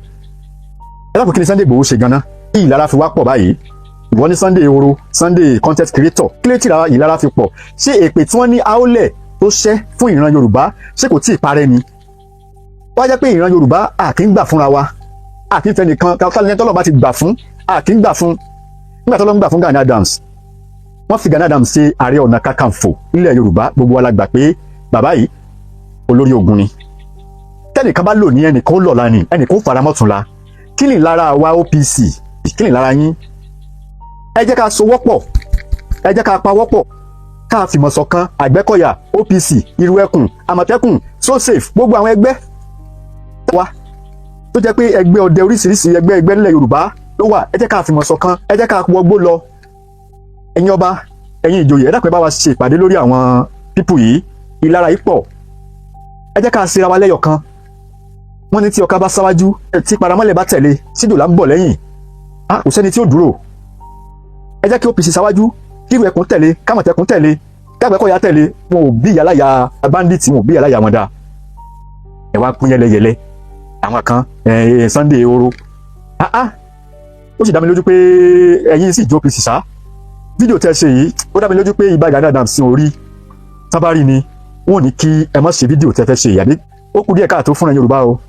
Ẹ dákun, kí ni Sunday Igboho ṣe ganan kí ìlara fi wá pọ̀ báyìí? Ìwọ ní Sunday ehoro, Sunday content creator, kí ló tí ìlara fi pọ̀? Ṣé èpè tí wọ́n ní aólẹ̀ tó ṣẹ́ fún ìran Yorùbá, ṣé kò tí ì parẹ́ ni? Wá jẹ́ pé ìran Yorùbá, a kì í gbà fúnra wa, a kì í fẹ́ nìkan kálí tọ́lọ́ bá ti gbà fún, a kì í gbà fún. Nígbà tọ́lọ́ ń gbà fún Gani Adams, wọ́n fi Gani Adams ṣe Ààrẹ Ọ̀nà Kakanfò nílẹ̀ Yorùbá. Gbogbo wa la gbà pé bàbá yìí, olórí ogun ni. Tẹ́nìkan bá lò ní, ẹnìkan ó lọ̀la ni, ẹnìkan ó faramọ́tún la. Kí ni lára wa OPC? Kí ni lára yín? Ẹ jẹ́ ká sowọ́pọ̀, ẹ jẹ́ ká pawọ́pọ̀, ká fìmọ̀ ṣọ̀kan. Àgbẹ̀kọ̀yà, OPC, Ìrù Ẹkùn, Àmọ̀tẹ́kùn, So Safe, gbogbo àwọn ẹgbẹ́ wa tó jẹ́ pé ẹgbẹ́ ọdẹ, oríṣiríṣi ẹgbẹ́ ẹgbẹ́ nílẹ̀ Yorùbá ló wà, ẹ jẹ́ ká fìmọ̀ ṣọ̀kan, ẹ jẹ́ ká wọgbó lọ. Ẹ̀yin ọba, ẹ̀yin ìjòyè, ẹ dákun, ẹ bá wa ṣe ìpàdé lórí àwọn people yìí. Ìlara yìí pọ̀. Ẹ jẹ́ ká ṣera wa lẹ́yọ̀ kan. Wọ́n ní tí ọ̀ka bá sáwájú, tí paramọ́lẹ̀ bá tẹ̀lé, sídò là ń bọ̀ lẹ́yìn, a kò sẹ́ni tí ó dúró. Ẹ jẹ́ kí OPC sáwájú, kí Ìrù Ẹkùn tẹ̀lé, kámọ̀tẹ́kùn tẹ̀lé, kágbẹ́kọ̀yà tẹ̀lé. Wọn ò bí ìyáláyà bandit, wọn ò bí ìyáláyà wọn dáa. Ẹ wá pín yẹlẹyẹlẹ, àwọn kan Sunday ehoro. Ah ah, ó sì dá mi lójú pé ẹ̀yin sì jó OPC sá. Fídíò tẹ́ ṣe yìí, ó dá mi lójú pé Ìbà Gani Adams orí tábàárì ni wọn ò ní kí ẹ má ṣe fídíò tẹ́ fẹ́ ṣe yìí. Àbí ó kù díẹ̀ káàtó fúnra Yorùbá o.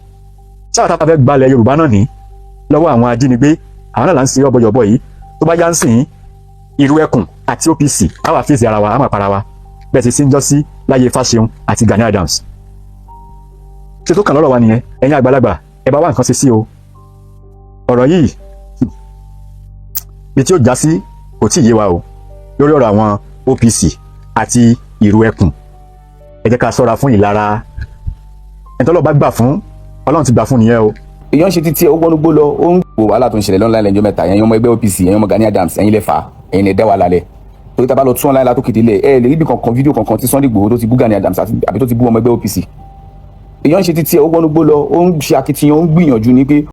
Sáà tá a fẹ́ gbalẹ̀ Yorùbá náà ní lọ́wọ́ àwọn ajínigbé, àwọn náà là ń ṣe ọbọyọ̀bọ yìí. Tó bá yá ń sìn, Ìrù Ẹkùn àti OPC á wà fèsì ara wa, á máa para wa bẹ́ẹ̀ ti sí ń jọ́ sí láyé Fáṣeun àti Gani Adams. Ṣe tó kàn lọ́rọ̀ wa nìyẹn. Ẹ̀yin àgbàlagbà, ẹ bá wá nǹkan ṣe sí o. Ọ̀rọ̀ yìí, bí tí ó já sí kò tí ì yé wa o. Lórí ọ̀rọ̀ àwọn OPC àti Ìrù Ẹkùn, ẹ jẹ́ ká ṣọ́ra fún ìlara. Ẹni tọ́lọ́ bá gbà fún, Ọlọ́run ti gbà fún nìyẹn o. Èèyàn ṣe títí ẹ, ó wọnú gbó lọ, ó ń gbò. Wàhálà tó ń ṣẹlẹ̀ lọ́nà lẹ́jọ́ mẹ́ta, ẹ̀yin ọmọ ẹgbẹ́ OPC, ẹ̀yin ọmọ Gani Adams, ẹ̀yin lẹ fà á, ẹ̀yin lẹ dá wàhálà lẹ̀. Torí tá a bá lọ tún online látòkè délẹ̀, ẹ lè ríbi kankan, fídíò kankan tí Sunday Igboho tó ti bú Gani Adams àbí tó ti bú ọmọ ẹgbẹ́ OPC. Èèyàn ṣe títí ẹ, ó wọnú gbó lọ, ó ń ṣe akitiyan, ó ń gbìyànjú ní pé